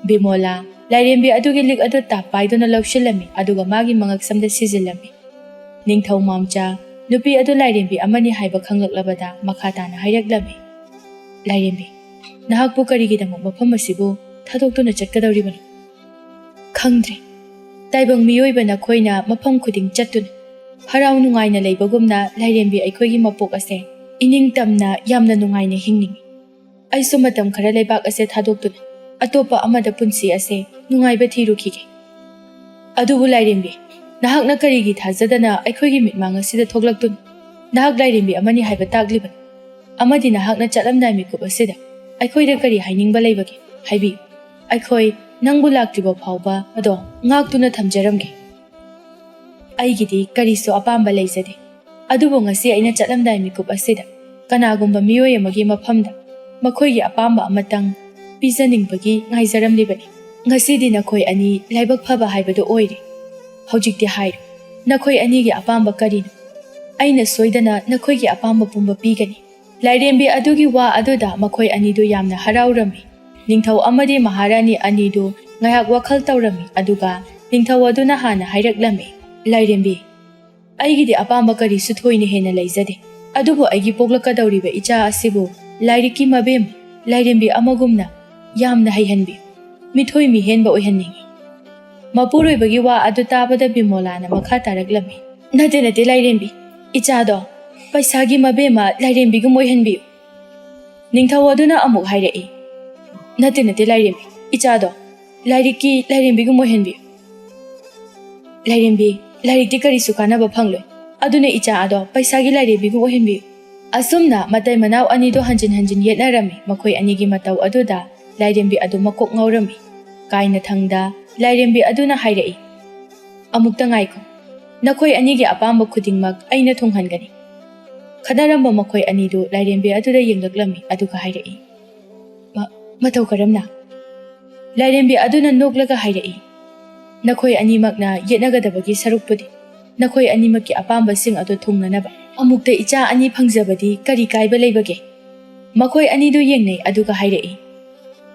ꯕꯤꯃꯣꯂꯥ ꯂꯥꯏꯔꯦꯝꯕꯤ ꯑꯗꯨꯒꯤ ꯂꯤꯛ ꯑꯗꯨ ꯇꯥꯞ ꯄꯥꯏꯗꯨꯅ ꯂꯧꯁꯤꯜꯂꯝꯃꯤ, ꯑꯗꯨꯒ ꯃꯥꯒꯤ ꯃꯉꯛꯁꯝꯗ ꯁꯤꯖꯤꯜꯂꯝꯃꯤ꯫ ꯅꯤꯡꯊꯧ ꯃꯥꯝꯆꯥ ꯅꯨꯄꯤ ꯑꯗꯨ ꯂꯥꯏꯔꯦꯝꯕꯤ ꯑꯃꯅꯤ ꯍꯥꯏꯕ ꯈꯪꯂꯛꯂꯕꯗ ꯃꯈꯥ ꯇꯥꯅ ꯍꯥꯏꯔꯛꯂꯝꯃꯤ, "ꯂꯥꯏꯔꯦꯝꯕꯤ, ꯅꯍꯥꯛꯄꯨ ꯀꯔꯤꯒꯤꯗꯃꯛ ꯃꯐꯝ ꯑꯁꯤꯕꯨ ꯊꯥꯗꯣꯛꯇꯨꯅ ꯆꯠꯀꯗꯧꯔꯤꯕꯅꯣ?" "ꯈꯪꯗ꯭ꯔꯦ꯫ ꯇꯥꯏꯕꯪ ꯃꯤꯑꯣꯏꯕ ꯅꯈꯣꯏꯅ ꯃꯐꯝ ꯈꯨꯗꯤꯡ ꯆꯠꯇꯨꯅ ꯍꯔꯥꯎ ꯅꯨꯡꯉꯥꯏꯅ ꯂꯩꯕꯒꯨꯝꯅ ꯂꯥꯏꯔꯦꯝꯕꯤ ꯑꯩꯈꯣꯏꯒꯤ ꯃꯄꯣꯛ ꯑꯁꯦ ꯏꯅꯤꯡ ꯇꯝꯅ ꯌꯥꯝꯅ ꯅꯨꯡꯉꯥꯏꯅ ꯍꯤꯡꯅꯤꯡꯏ꯫ ꯑꯩꯁꯨ ꯃꯇꯝ ꯈꯔ ꯂꯩꯕꯥꯛ ꯑꯁꯦ ꯊꯥꯗꯣꯛꯇꯨꯅ ꯑꯇꯣꯞꯄ ꯑꯃꯗ ꯄꯨꯟꯁꯤ ꯑꯁꯦ ꯅꯨꯡꯉꯥꯏꯕ ꯊꯤꯔꯨꯈꯤꯒꯦ꯫ ꯑꯗꯨꯕꯨ ꯂꯥꯏꯔꯦꯝꯕꯤ, ꯅꯍꯥꯛꯅ ꯀꯔꯤꯒꯤ ꯊꯥꯖꯗꯅ ꯑꯩꯈꯣꯏꯒꯤ ꯃꯤꯠꯃꯥꯡ ꯑꯁꯤꯗ ꯊꯣꯛꯂꯛꯇꯨꯅ ꯅꯍꯥꯛ ꯂꯥꯏꯔꯦꯝꯕꯤ ꯑꯃꯅꯤ ꯍꯥꯏꯕ ꯇꯥꯛꯂꯤꯕꯅꯣ? ꯑꯃꯗꯤ ꯅꯍꯥꯛꯅ ꯆꯠꯂꯝꯗꯥꯏ ꯃꯤꯀꯨꯞ ꯑꯁꯤꯗ ꯑꯩꯈꯣꯏꯗ ꯀꯔꯤ ꯍꯥꯏꯅꯤꯡꯕ ꯂꯩꯕꯒꯦ? ꯍꯥꯏꯕꯤꯌꯨ꯫ ꯑꯩꯈꯣꯏ ꯅꯪꯕꯨ ꯂꯥꯛꯇ꯭ꯔꯤꯕ ꯐꯥꯎꯕ ꯑꯗꯣ ꯉꯥꯛꯇꯨꯅ ꯊꯝꯖꯔꯝꯒꯦ꯫ ꯑꯩꯒꯤꯗꯤ ꯀꯔꯤꯁꯨ ꯑꯄꯥꯝꯕ ꯂꯩꯖꯗꯦ꯫ ꯑꯗꯨꯕꯨ ꯉꯁꯤ ꯑꯩꯅ ꯆꯠꯂꯝꯗꯥꯏ ꯃꯤꯀꯨꯞ ꯑꯁꯤꯗ ꯀꯅꯥꯒꯨꯝꯕ ꯃꯤꯑꯣꯏ ꯑꯃꯒꯤ ꯃꯐꯝꯗ ꯃꯈꯣꯏꯒꯤ ꯑꯄꯥꯝꯕ ꯑꯃꯇꯪ ꯄꯤꯖꯅꯤꯡꯕꯒꯤ ꯉꯥꯏꯖꯔꯝꯂꯤꯕꯅꯤ꯫ ꯉꯁꯤꯗꯤ ꯅꯈꯣꯏ ꯑꯅꯤ ꯂꯥꯏꯕꯛ ꯐꯕ ꯍꯥꯏꯕꯗꯨ ꯑꯣꯏꯔꯦ꯫ ꯍꯧꯖꯤꯛꯇꯤ ꯍꯥꯏꯔꯣ, ꯅꯈꯣꯏ ꯑꯅꯤꯒꯤ ꯑꯄꯥꯝꯕ ꯀꯔꯤꯅꯣ? ꯑꯩꯅ ꯁꯣꯏꯗꯅ ꯅꯈꯣꯏꯒꯤ ꯑꯄꯥꯝꯕ ꯄꯨꯝꯕ ꯄꯤꯒꯅꯤ꯫" ꯂꯥꯏꯔꯦꯝꯕꯤ ꯑꯗꯨꯒꯤ ꯋꯥ ꯑꯗꯨꯗ ꯃꯈꯣꯏ ꯑꯅꯤꯗꯨ ꯌꯥꯝꯅ ꯍꯔꯥꯎꯔꯝꯃꯤ꯫ ꯅꯤꯡꯊꯧ ꯑꯃꯗꯤ ꯃꯍꯥꯔꯥꯅꯤ ꯑꯅꯤꯗꯨ ꯉꯥꯏꯍꯥꯛ ꯋꯥꯈꯜ ꯇꯧꯔꯝꯃꯤ, ꯑꯗꯨꯒ ꯅꯤꯡꯊꯧ ꯑꯗꯨꯅ ꯍꯥꯟꯅ ꯍꯥꯏꯔꯛꯂꯝꯃꯤ, "ꯂꯥꯏꯔꯦꯝꯕꯤ, ꯑꯩꯒꯤꯗꯤ ꯑꯄꯥꯝꯕ ꯀꯔꯤꯁꯨ ꯊꯣꯏꯅ ꯍꯦꯟꯅ ꯂꯩꯖꯗꯦ꯫ ꯑꯗꯨꯕꯨ ꯑꯩꯒꯤ ꯄꯣꯛꯂꯛꯀꯗꯧꯔꯤꯕ ꯏꯆꯥ ꯑꯁꯤꯕꯨ ꯂꯥꯏꯔꯤꯛꯀꯤ ꯃꯕꯦꯝ ꯂꯥꯏꯔꯦꯝꯕꯤ ꯑꯃꯒꯨꯝꯅ ꯌꯥꯝꯅ ꯍꯩꯍꯟꯕꯤꯌꯨ꯫ ꯃꯤꯊꯣꯏ ꯃꯤꯍꯦꯟꯕ ꯑꯣꯏꯍꯟꯅꯤꯡꯏ꯫" ꯃꯄꯨꯔꯣꯏꯕꯒꯤ ꯋꯥ ꯑꯗꯨ ꯇꯥꯕꯗ ꯕꯤꯃꯣꯂꯥꯅ ꯃꯈꯥ ꯇꯥꯔꯛꯂꯝꯃꯤ, "ꯅꯠꯇꯦ, ꯅꯠꯇꯦ, ꯂꯥꯏꯔꯦꯝꯕꯤ, ꯏꯆꯥꯗꯣ ꯄꯩꯁꯥꯒꯤ ꯃꯕꯦꯝꯃ ꯂꯥꯏꯔꯦꯝꯕꯤꯒꯨꯝ ꯑꯣꯏꯍꯟꯕꯤꯌꯨ꯫" ꯅꯤꯡꯊꯧ ꯑꯗꯨꯅ ꯑꯃꯨꯛ ꯍꯥꯏꯔꯛꯏ, "ꯅꯠꯇꯦ, ꯅꯠꯇꯦ, ꯂꯥꯏꯔꯦꯝꯕꯤ, ꯏꯆꯥꯗꯣ ꯂꯥꯏꯔꯤꯛꯀꯤ ꯂꯥꯏꯔꯦꯝꯕꯤꯒꯨꯝ ꯑꯣꯏꯍꯟꯕꯤꯌꯨ꯫ ꯂꯥꯏꯔꯦꯝꯕꯤ, ꯂꯥꯏꯔꯤꯛꯇꯤ ꯀꯔꯤꯁꯨ ꯀꯥꯟꯅꯕ ꯐꯪꯂꯣꯏ, ꯑꯗꯨꯅ ꯏꯆꯥ ꯑꯗꯣ ꯄꯩꯁꯥꯒꯤ ꯂꯥꯏꯔꯦꯝꯕꯤꯒꯨꯝ ꯑꯣꯏꯍꯟꯕꯤꯌꯨ꯫" ꯑꯁꯨꯝꯅ ꯃꯇꯩ ꯃꯅꯥꯎ ꯑꯅꯤꯗꯨ ꯍꯟꯖꯤꯟ ꯍꯟꯖꯤꯟ ꯌꯦꯠꯅꯔꯝꯃꯤ꯫ ꯃꯈꯣꯏ ꯑꯅꯤꯒꯤ ꯃꯇꯧ ꯑꯗꯨꯗ ꯂꯥꯏꯔꯦꯝꯕꯤ ꯑꯗꯨ ꯃꯀꯣꯛ ꯉꯥꯎꯔꯝꯃꯤ꯫ ꯀꯥꯏꯅꯊꯪꯗ ꯂꯥꯏꯔꯦꯝꯕꯤ ꯑꯗꯨꯅ ꯍꯥꯏꯔꯛꯏ, "ꯑꯃꯨꯛꯇ ꯉꯥꯏꯈꯣ, ꯅꯈꯣꯏ ꯑꯅꯤꯒꯤ ꯑꯄꯥꯝꯕ ꯈꯨꯗꯤꯡꯃꯛ ꯑꯩꯅ ꯊꯨꯡꯍꯟꯒꯅꯤ꯫" ꯈꯠꯅꯔꯝꯕ ꯃꯈꯣꯏ ꯑꯅꯤꯗꯨ ꯂꯥꯏꯔꯦꯝꯕꯤ ꯑꯗꯨꯗ ꯌꯦꯡꯂꯛꯂꯝꯃꯤ, ꯑꯗꯨꯒ ꯍꯥꯏꯔꯛꯏ, "ꯃ-, ꯃꯇꯧ ꯀꯔꯝꯅ?" ꯂꯥꯏꯔꯦꯝꯕꯤ ꯑꯗꯨꯅ ꯅꯣꯛꯂꯒ ꯍꯥꯏꯔꯛꯏ, "ꯅꯈꯣꯏ ꯑꯅꯤꯃꯛꯅ ꯌꯦꯠꯅꯒꯗꯕꯒꯤ ꯁꯔꯨꯛꯄꯨꯗꯤ ꯅꯈꯣꯏ ꯑꯅꯤꯃꯛꯀꯤ ꯑꯄꯥꯝꯕꯁꯤꯡ ꯑꯗꯨ ꯊꯨꯡꯅꯅꯕ ꯑꯃꯨꯛꯇ ꯏꯆꯥ ꯑꯅꯤ ꯐꯪꯖꯕꯗꯤ ꯀꯔꯤ ꯀꯥꯏꯕ ꯂꯩꯕꯒꯦ?" ꯃꯈꯣꯏ ꯑꯅꯤꯗꯨ ꯌꯦꯡꯅꯩ, ꯑꯗꯨꯒ ꯍꯥꯏꯔꯛꯏ,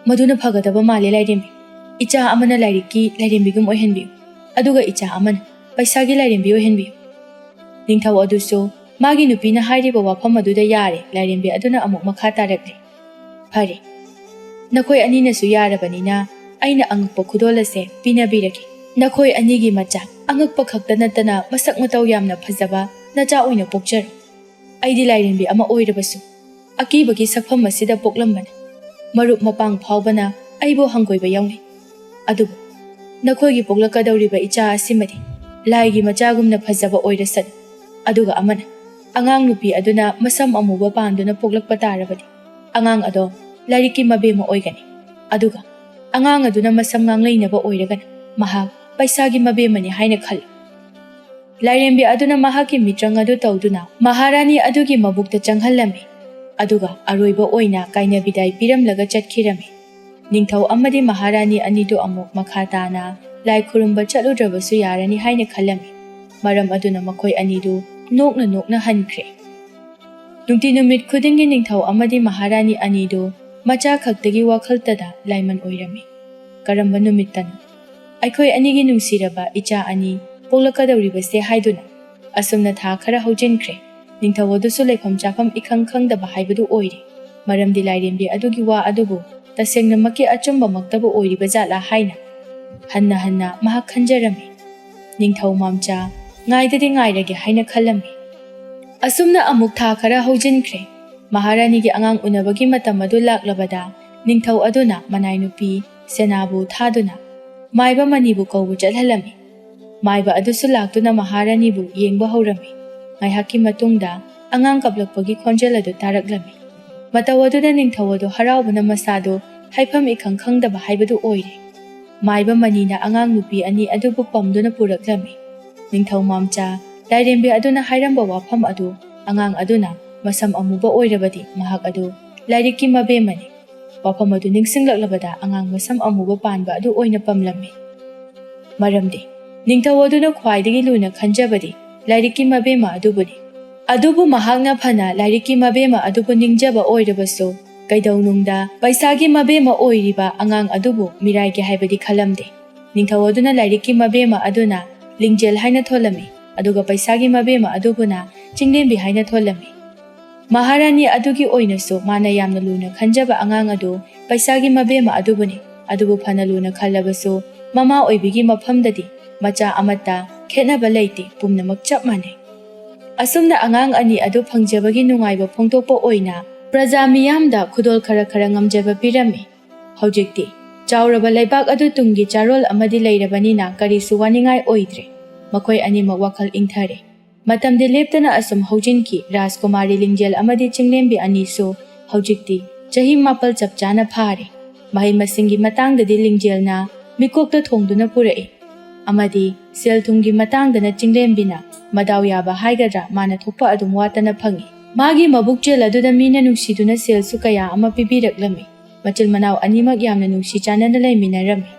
"ꯃꯗꯨꯅ ꯐꯒꯗꯕ ꯃꯥꯜꯂꯦ ꯂꯥꯏꯔꯦꯝꯕꯤ꯫ ꯏꯆꯥ ꯑꯃꯅ ꯂꯥꯏꯔꯤꯛꯀꯤ ꯂꯥꯏꯔꯦꯝꯕꯤꯒꯨꯝ ꯑꯣꯏꯍꯟꯕꯤꯌꯨ, ꯑꯗꯨꯒ ꯏꯆꯥ ꯑꯃꯅ ꯄꯩꯁꯥꯒꯤ ꯂꯥꯏꯔꯦꯝꯕꯤ ꯑꯣꯏꯍꯟꯕꯤꯌꯨ꯫" ꯅꯤꯡꯊꯧ ꯑꯗꯨꯁꯨ ꯃꯥꯒꯤ ꯅꯨꯄꯤꯅ ꯍꯥꯏꯔꯤꯕ ꯋꯥꯐꯝ ꯑꯗꯨꯗ ꯌꯥꯔꯦ꯫ ꯂꯥꯏꯔꯦꯝꯕꯤ ꯑꯗꯨꯅ ꯑꯃꯨꯛ ꯃꯈꯥ ꯇꯥꯔꯛꯂꯤ, "ꯐꯔꯦ, ꯅꯈꯣꯏ ꯑꯅꯤꯅꯁꯨ ꯌꯥꯔꯕꯅꯤꯅ ꯑꯩꯅ ꯑꯉꯛꯄ ꯈꯨꯗꯣꯜ ꯑꯁꯦ ꯄꯤꯅꯕꯤꯔꯒꯦ꯫ ꯅꯈꯣꯏ ꯑꯅꯤꯒꯤ ꯃꯆꯥ ꯑꯉꯛꯄ ꯈꯛꯇ ꯅꯠꯇꯅ ꯃꯁꯛ ꯃꯇꯧ ꯌꯥꯝꯅ ꯐꯖꯕ ꯅꯆꯥ ꯑꯣꯏꯅ ꯄꯣꯛꯆꯔꯣ꯫ ꯑꯩꯗꯤ ꯂꯥꯏꯔꯦꯝꯕꯤ ꯑꯃ ꯑꯣꯏꯔꯕꯁꯨ ꯑꯀꯤꯕꯒꯤ ꯁꯛꯐꯝ ꯑꯁꯤꯗ ꯄꯣꯛꯂꯝꯕꯅꯤ꯫ ꯃꯔꯨꯞ ꯃꯄꯥꯡ ꯐꯥꯎꯕꯅ ꯑꯩꯕꯨ ꯍꯪꯒꯣꯏꯕ ꯌꯥꯎꯅꯩ꯫ ꯑꯗꯨꯕꯨ ꯅꯈꯣꯏꯒꯤ ꯄꯣꯛꯂꯛꯀꯗꯧꯔꯤꯕ ꯏꯆꯥ ꯑꯁꯤꯃꯗꯤ ꯂꯥꯏꯒꯤ ꯃꯆꯥꯒꯨꯝꯅ ꯐꯖꯕ ꯑꯣꯏꯔꯁꯅꯨ꯫ ꯑꯗꯨꯒ ꯑꯃꯅ, ꯑꯉꯥꯡ ꯅꯨꯄꯤ ꯑꯗꯨꯅ ꯃꯁꯝ ꯑꯃꯨꯕ ꯄꯥꯟꯗꯨꯅ ꯄꯣꯛꯂꯛꯄ ꯇꯥꯔꯕꯗꯤ ꯑꯉꯥꯡ ꯑꯗꯣ ꯂꯥꯏꯔꯤꯛꯀꯤ ꯃꯕꯦꯝꯃ ꯑꯣꯏꯒꯅꯤ꯫ ꯑꯗꯨꯒ ꯑꯉꯥꯡ ꯑꯗꯨꯅ ꯃꯁꯝ ꯉꯥꯡꯂꯩꯅꯕ ꯑꯣꯏꯔꯒꯅ ꯃꯍꯥꯛ ꯄꯩꯁꯥꯒꯤ ꯃꯕꯦꯝꯃꯅꯤ ꯍꯥꯏꯅ ꯈꯜꯂꯨ꯫" ꯂꯥꯏꯔꯦꯝꯕꯤ ꯑꯗꯨꯅ ꯃꯍꯥꯛꯀꯤ ꯃꯤꯇ꯭ꯔꯪ ꯑꯗꯨ ꯇꯧꯗꯨꯅ ꯃꯍꯥꯔꯥꯅꯤ ꯑꯗꯨꯒꯤ ꯃꯕꯨꯛꯇ ꯆꯪꯍꯜꯂꯝꯃꯤ꯫ ꯑꯗꯨꯒ ꯑꯔꯣꯏꯕ ꯑꯣꯏꯅ ꯀꯥꯏꯅ ꯕꯤꯗꯥꯏ ꯄꯤꯔꯝꯂꯒ ꯆꯠꯈꯤꯔꯝꯃꯤ꯫ ꯅꯤꯡꯊꯧ ꯑꯃꯗꯤ ꯃꯍꯥꯔꯥꯅꯤ ꯑꯅꯤꯗꯨ ꯑꯃꯨꯛ ꯃꯈꯥ ꯇꯥꯅ ꯂꯥꯏ ꯈꯨꯔꯨꯝꯕ ꯆꯠꯂꯨꯗ꯭ꯔꯕꯁꯨ ꯌꯥꯔꯅꯤ ꯍꯥꯏꯅ ꯈꯜꯂꯝꯃꯤ꯫ ꯃꯔꯝ ꯑꯗꯨꯅ ꯃꯈꯣꯏ ꯑꯅꯤꯗꯨ ꯅꯣꯛꯅ ꯅꯣꯛꯅ ꯍꯟꯈ꯭ꯔꯦ꯫ ꯅꯨꯡꯇꯤ ꯅꯨꯃꯤꯠ ꯈꯨꯗꯤꯡꯒꯤ ꯅꯤꯡꯊꯧ ꯑꯃꯗꯤ ꯃꯍꯥꯔꯥꯅꯤ ꯑꯅꯤꯗꯨ ꯃꯆꯥ ꯈꯛꯇꯒꯤ ꯋꯥꯈꯜꯇꯗ ꯂꯥꯏꯃꯟ ꯑꯣꯏꯔꯝꯃꯤ꯫ ꯀꯔꯝꯕ ꯅꯨꯃꯤꯠꯇꯅꯣ ꯑꯩꯈꯣꯏ ꯑꯅꯤꯒꯤ ꯅꯨꯡꯁꯤꯔꯕ ꯏꯆꯥ ꯑꯅꯤ ꯄꯣꯛꯂꯛꯀꯗꯧꯔꯤꯕꯁꯦ ꯍꯥꯏꯗꯨꯅ ꯑꯁꯨꯝꯅ ꯊꯥ ꯈꯔ ꯍꯧꯖꯤꯟꯈ꯭ꯔꯦ꯫ ꯅꯤꯡꯊꯧ ꯑꯗꯨꯁꯨ ꯂꯩꯐꯝ ꯆꯥꯐꯝ ꯏꯈꯪ ꯈꯪꯗꯕ ꯍꯥꯏꯕꯗꯨ ꯑꯣꯏꯔꯦ꯫ ꯃꯔꯝꯗꯤ ꯂꯥꯏꯔꯦꯝꯕꯤ ꯑꯗꯨꯒꯤ ꯋꯥ ꯑꯗꯨꯕꯨ ꯇꯁꯦꯡꯅꯃꯛꯀꯤ ꯑꯆꯨꯝꯕꯃꯛꯇꯕꯨ ꯑꯣꯏꯔꯤꯕ ꯖꯥꯠꯂꯥ ꯍꯥꯏꯅ ꯍꯟꯅ ꯍꯟꯅ ꯃꯍꯥꯛ ꯈꯟꯖꯔꯝꯃꯤ꯫ ꯅꯤꯡꯊꯧ ꯃꯥꯝꯆꯥ, ꯉꯥꯏꯗꯗꯤ ꯉꯥꯏꯔꯒꯦ ꯍꯥꯏꯅ ꯈꯜꯂꯝꯃꯤ꯫ ꯑꯁꯨꯝꯅ ꯑꯃꯨꯛ ꯊꯥ ꯈꯔ ꯍꯧꯖꯤꯟꯈ꯭ꯔꯦ꯫ ꯃꯍꯥꯔꯥꯅꯤꯒꯤ ꯑꯉꯥꯡ ꯎꯅꯕꯒꯤ ꯃꯇꯝ ꯑꯗꯨ ꯂꯥꯛꯂꯕꯗ ꯅꯤꯡꯊꯧ ꯑꯗꯨꯅ ꯃꯅꯥꯏ ꯅꯨꯄꯤ ꯁꯦꯅꯥꯕꯨ ꯊꯥꯗꯨꯅ ꯃꯥꯏꯕ ꯃꯅꯤꯕꯨ ꯀꯧꯕ ꯆꯠꯍꯜꯂꯝꯃꯤ꯫ ꯃꯥꯏꯕ ꯑꯗꯨꯁꯨ ꯂꯥꯛꯇꯨꯅ ꯃꯍꯥꯔꯥꯅꯤꯕꯨ ꯌꯦꯡꯕ ꯍꯧꯔꯝꯃꯤ꯫ ꯉꯥꯏꯍꯥꯛꯀꯤ ꯃꯇꯨꯡꯗ ꯑꯉꯥꯡ ꯀꯞꯂꯛꯄꯒꯤ ꯈꯣꯟꯖꯦꯜ ꯑꯗꯨ ꯇꯥꯔꯛꯂꯝꯃꯤ꯫ ꯃꯇꯧ ꯑꯗꯨꯗ ꯅꯤꯡꯊꯧ ꯑꯗꯨ ꯍꯔꯥꯎꯕꯅ ꯃꯁꯥꯗꯨ ꯍꯥꯏꯐꯝ ꯏꯈꯪ ꯈꯪꯗꯕ ꯍꯥꯏꯕꯗꯨ ꯑꯣꯏꯔꯦ꯫ ꯃꯥꯏꯕ ꯃꯅꯤꯅ ꯑꯉꯥꯡ ꯅꯨꯄꯤ ꯑꯅꯤ ꯑꯗꯨꯕꯨ ꯄꯝꯗꯨꯅ ꯄꯨꯔꯛꯂꯝꯃꯤ꯫ ꯅꯤꯡꯊꯧ ꯃꯥꯝꯆꯥ, ꯂꯥꯏꯔꯦꯝꯕꯤ ꯑꯗꯨꯅ ꯍꯥꯏꯔꯝꯕ ꯋꯥꯐꯝ ꯑꯗꯨ, ꯑꯉꯥꯡ ꯑꯗꯨꯅ ꯃꯁꯝ ꯑꯃꯨꯕ ꯑꯣꯏꯔꯕꯗꯤ ꯃꯍꯥꯛ ꯑꯗꯨ ꯂꯥꯏꯔꯤꯛꯀꯤ ꯃꯕꯦꯝꯃꯅꯤ꯫ ꯋꯥꯐꯝ ꯑꯗꯨ ꯅꯤꯡꯁꯤꯡꯂꯛꯂꯕꯗ ꯑꯉꯥꯡ ꯃꯁꯝ ꯑꯃꯨꯕ ꯄꯥꯟꯕ ꯑꯗꯨ ꯑꯣꯏꯅ ꯄꯝꯂꯝꯃꯤ꯫ ꯃꯔꯝꯗꯤ ꯅꯤꯡꯊꯧ ꯑꯗꯨꯅ ꯈ꯭ꯋꯥꯏꯗꯒꯤ ꯂꯨꯅ ꯈꯟꯖꯕꯗꯤ ꯂꯥꯏꯔꯤꯛꯀꯤ ꯃꯕꯦꯝꯃ ꯑꯗꯨꯕꯨꯅꯤ꯫ ꯑꯗꯨꯕꯨ ꯃꯍꯥꯛꯅ ꯐꯅ ꯂꯥꯏꯔꯤꯛꯀꯤ ꯃꯕꯦꯝꯃ ꯑꯗꯨꯕꯨ ꯅꯤꯡꯖꯕ ꯑꯣꯏꯔꯕꯁꯨ, ꯀꯩꯗꯧꯅꯨꯡꯗ ꯄꯩꯁꯥꯒꯤ ꯃꯕꯦꯝꯃ ꯑꯣꯏꯔꯤꯕ ꯑꯉꯥꯡ ꯑꯗꯨꯕꯨ ꯃꯤꯔꯥꯏꯒꯦ ꯍꯥꯏꯕꯗꯤ ꯈꯜꯂꯝꯗꯦ꯫ ꯅꯤꯡꯊꯧ ꯑꯗꯨꯅ ꯂꯥꯏꯔꯤꯛꯀꯤ ꯃꯕꯦꯝꯃ ꯑꯗꯨꯅ ꯂꯤꯡꯖꯦꯜ ꯍꯥꯏꯅ ꯊꯣꯜꯂꯝꯃꯤ꯫ ꯑꯗꯨꯒ ꯄꯩꯁꯥꯒꯤ ꯃꯕꯦꯝꯃ ꯑꯗꯨꯕꯨꯅ ꯆꯤꯡꯂꯦꯝꯕꯤ ꯍꯥꯏꯅ ꯊꯣꯜꯂꯝꯃꯤ꯫ ꯃꯍꯥꯔꯥꯅꯤ ꯑꯗꯨꯒꯤ ꯑꯣꯏꯅꯁꯨ ꯃꯥꯅ ꯌꯥꯝꯅ ꯂꯨꯅ ꯈꯟꯖꯕ ꯑꯉꯥꯡ ꯑꯗꯨ ꯄꯩꯁꯥꯒꯤ ꯃꯕꯦꯝꯃ ꯑꯗꯨꯕꯨꯅꯤ꯫ ꯑꯗꯨꯕꯨ ꯐꯅ ꯂꯨꯅ ꯈꯜꯂꯕꯁꯨ, ꯃꯃꯥ ꯑꯣꯏꯕꯤꯒꯤ ꯃꯐꯝꯗꯗꯤ ꯃꯆꯥ ꯑꯃꯠꯇ ꯈꯦꯠꯅꯕ ꯂꯩꯇꯦ, ꯄꯨꯝꯅꯃꯛ ꯆꯞ ꯃꯥꯟꯅꯩ꯫ ꯑꯁꯨꯝꯅ ꯑꯉꯥꯡ ꯑꯅꯤ ꯑꯗꯨ ꯐꯪꯖꯕꯒꯤ ꯅꯨꯡꯉꯥꯏꯕ ꯐꯣꯡꯗꯣꯛꯄ ꯑꯣꯏꯅ ꯄ꯭ꯔꯖꯥ ꯃꯤꯌꯥꯝꯗ ꯈꯨꯗꯣꯜ ꯈꯔ ꯈꯔ ꯉꯝꯖꯕ ꯄꯤꯔꯝꯃꯤ꯫ ꯍꯧꯖꯤꯛꯇꯤ ꯆꯥꯎꯔꯕ ꯂꯩꯕꯥꯛ ꯑꯗꯨ ꯇꯨꯡꯒꯤ ꯆꯥꯔꯣꯜ ꯑꯃꯗꯤ ꯂꯩꯔꯕꯅꯤꯅ ꯀꯔꯤꯁꯨ ꯋꯥꯅꯤꯡꯉꯥꯏ ꯑꯣꯏꯗ꯭ꯔꯦ꯫ ꯃꯈꯣꯏ ꯑꯅꯤꯃꯛ ꯋꯥꯈꯜ ꯏꯪꯊꯔꯦ꯫ ꯃꯇꯝꯗꯤ ꯂꯦꯞꯇꯅ ꯑꯁꯨꯝ ꯍꯧꯖꯤꯟꯈꯤ꯫ ꯔꯥꯖꯀꯨꯃꯥꯔꯤ ꯂꯤꯡꯖꯦꯜ ꯑꯃꯗꯤ ꯆꯤꯡꯂꯦꯝꯕꯤ ꯑꯅꯤꯁꯨ ꯍꯧꯖꯤꯛꯇꯤ ꯆꯍꯤ ꯃꯥꯄꯜ ꯆꯞ ꯆꯥꯅ ꯐꯥꯔꯦ꯫ ꯃꯍꯩ ꯃꯁꯤꯡꯒꯤ ꯃꯇꯥꯡꯗꯗꯤ ꯂꯤꯡꯖꯦꯜꯅ ꯃꯤꯀꯣꯛꯇ ꯊꯣꯡꯗꯨꯅ ꯄꯨꯔꯛꯏ, ꯑꯃꯗꯤ ꯁꯦꯜ ꯊꯨꯝꯒꯤ ꯃꯇꯥꯡꯗꯅ ꯆꯤꯡꯂꯦꯝꯕꯤꯅ ꯃꯗꯥꯎ ꯌꯥꯕ ꯍꯥꯏꯒꯗ꯭ꯔꯥ, ꯃꯥꯅ ꯊꯣꯛꯄ ꯑꯗꯨꯝ ꯋꯥꯠꯇꯅ ꯐꯪꯏ꯫ ꯃꯥꯒꯤ ꯃꯕꯨꯛꯆꯦꯜ ꯑꯗꯨꯗ ꯃꯤꯅ ꯅꯨꯡꯁꯤꯗꯨꯅ ꯁꯦꯜꯁꯨ ꯀꯌꯥ ꯑꯃ ꯄꯤꯕꯤꯔꯛꯂꯝꯃꯤ꯫ ꯃꯆꯤꯜ ꯃꯅꯥꯎ ꯑꯅꯤꯃꯛ ꯌꯥꯝꯅ ꯅꯨꯡꯁꯤ ꯆꯥꯟꯅꯅ ꯂꯩꯃꯤꯟꯅꯔꯝꯃꯤ꯫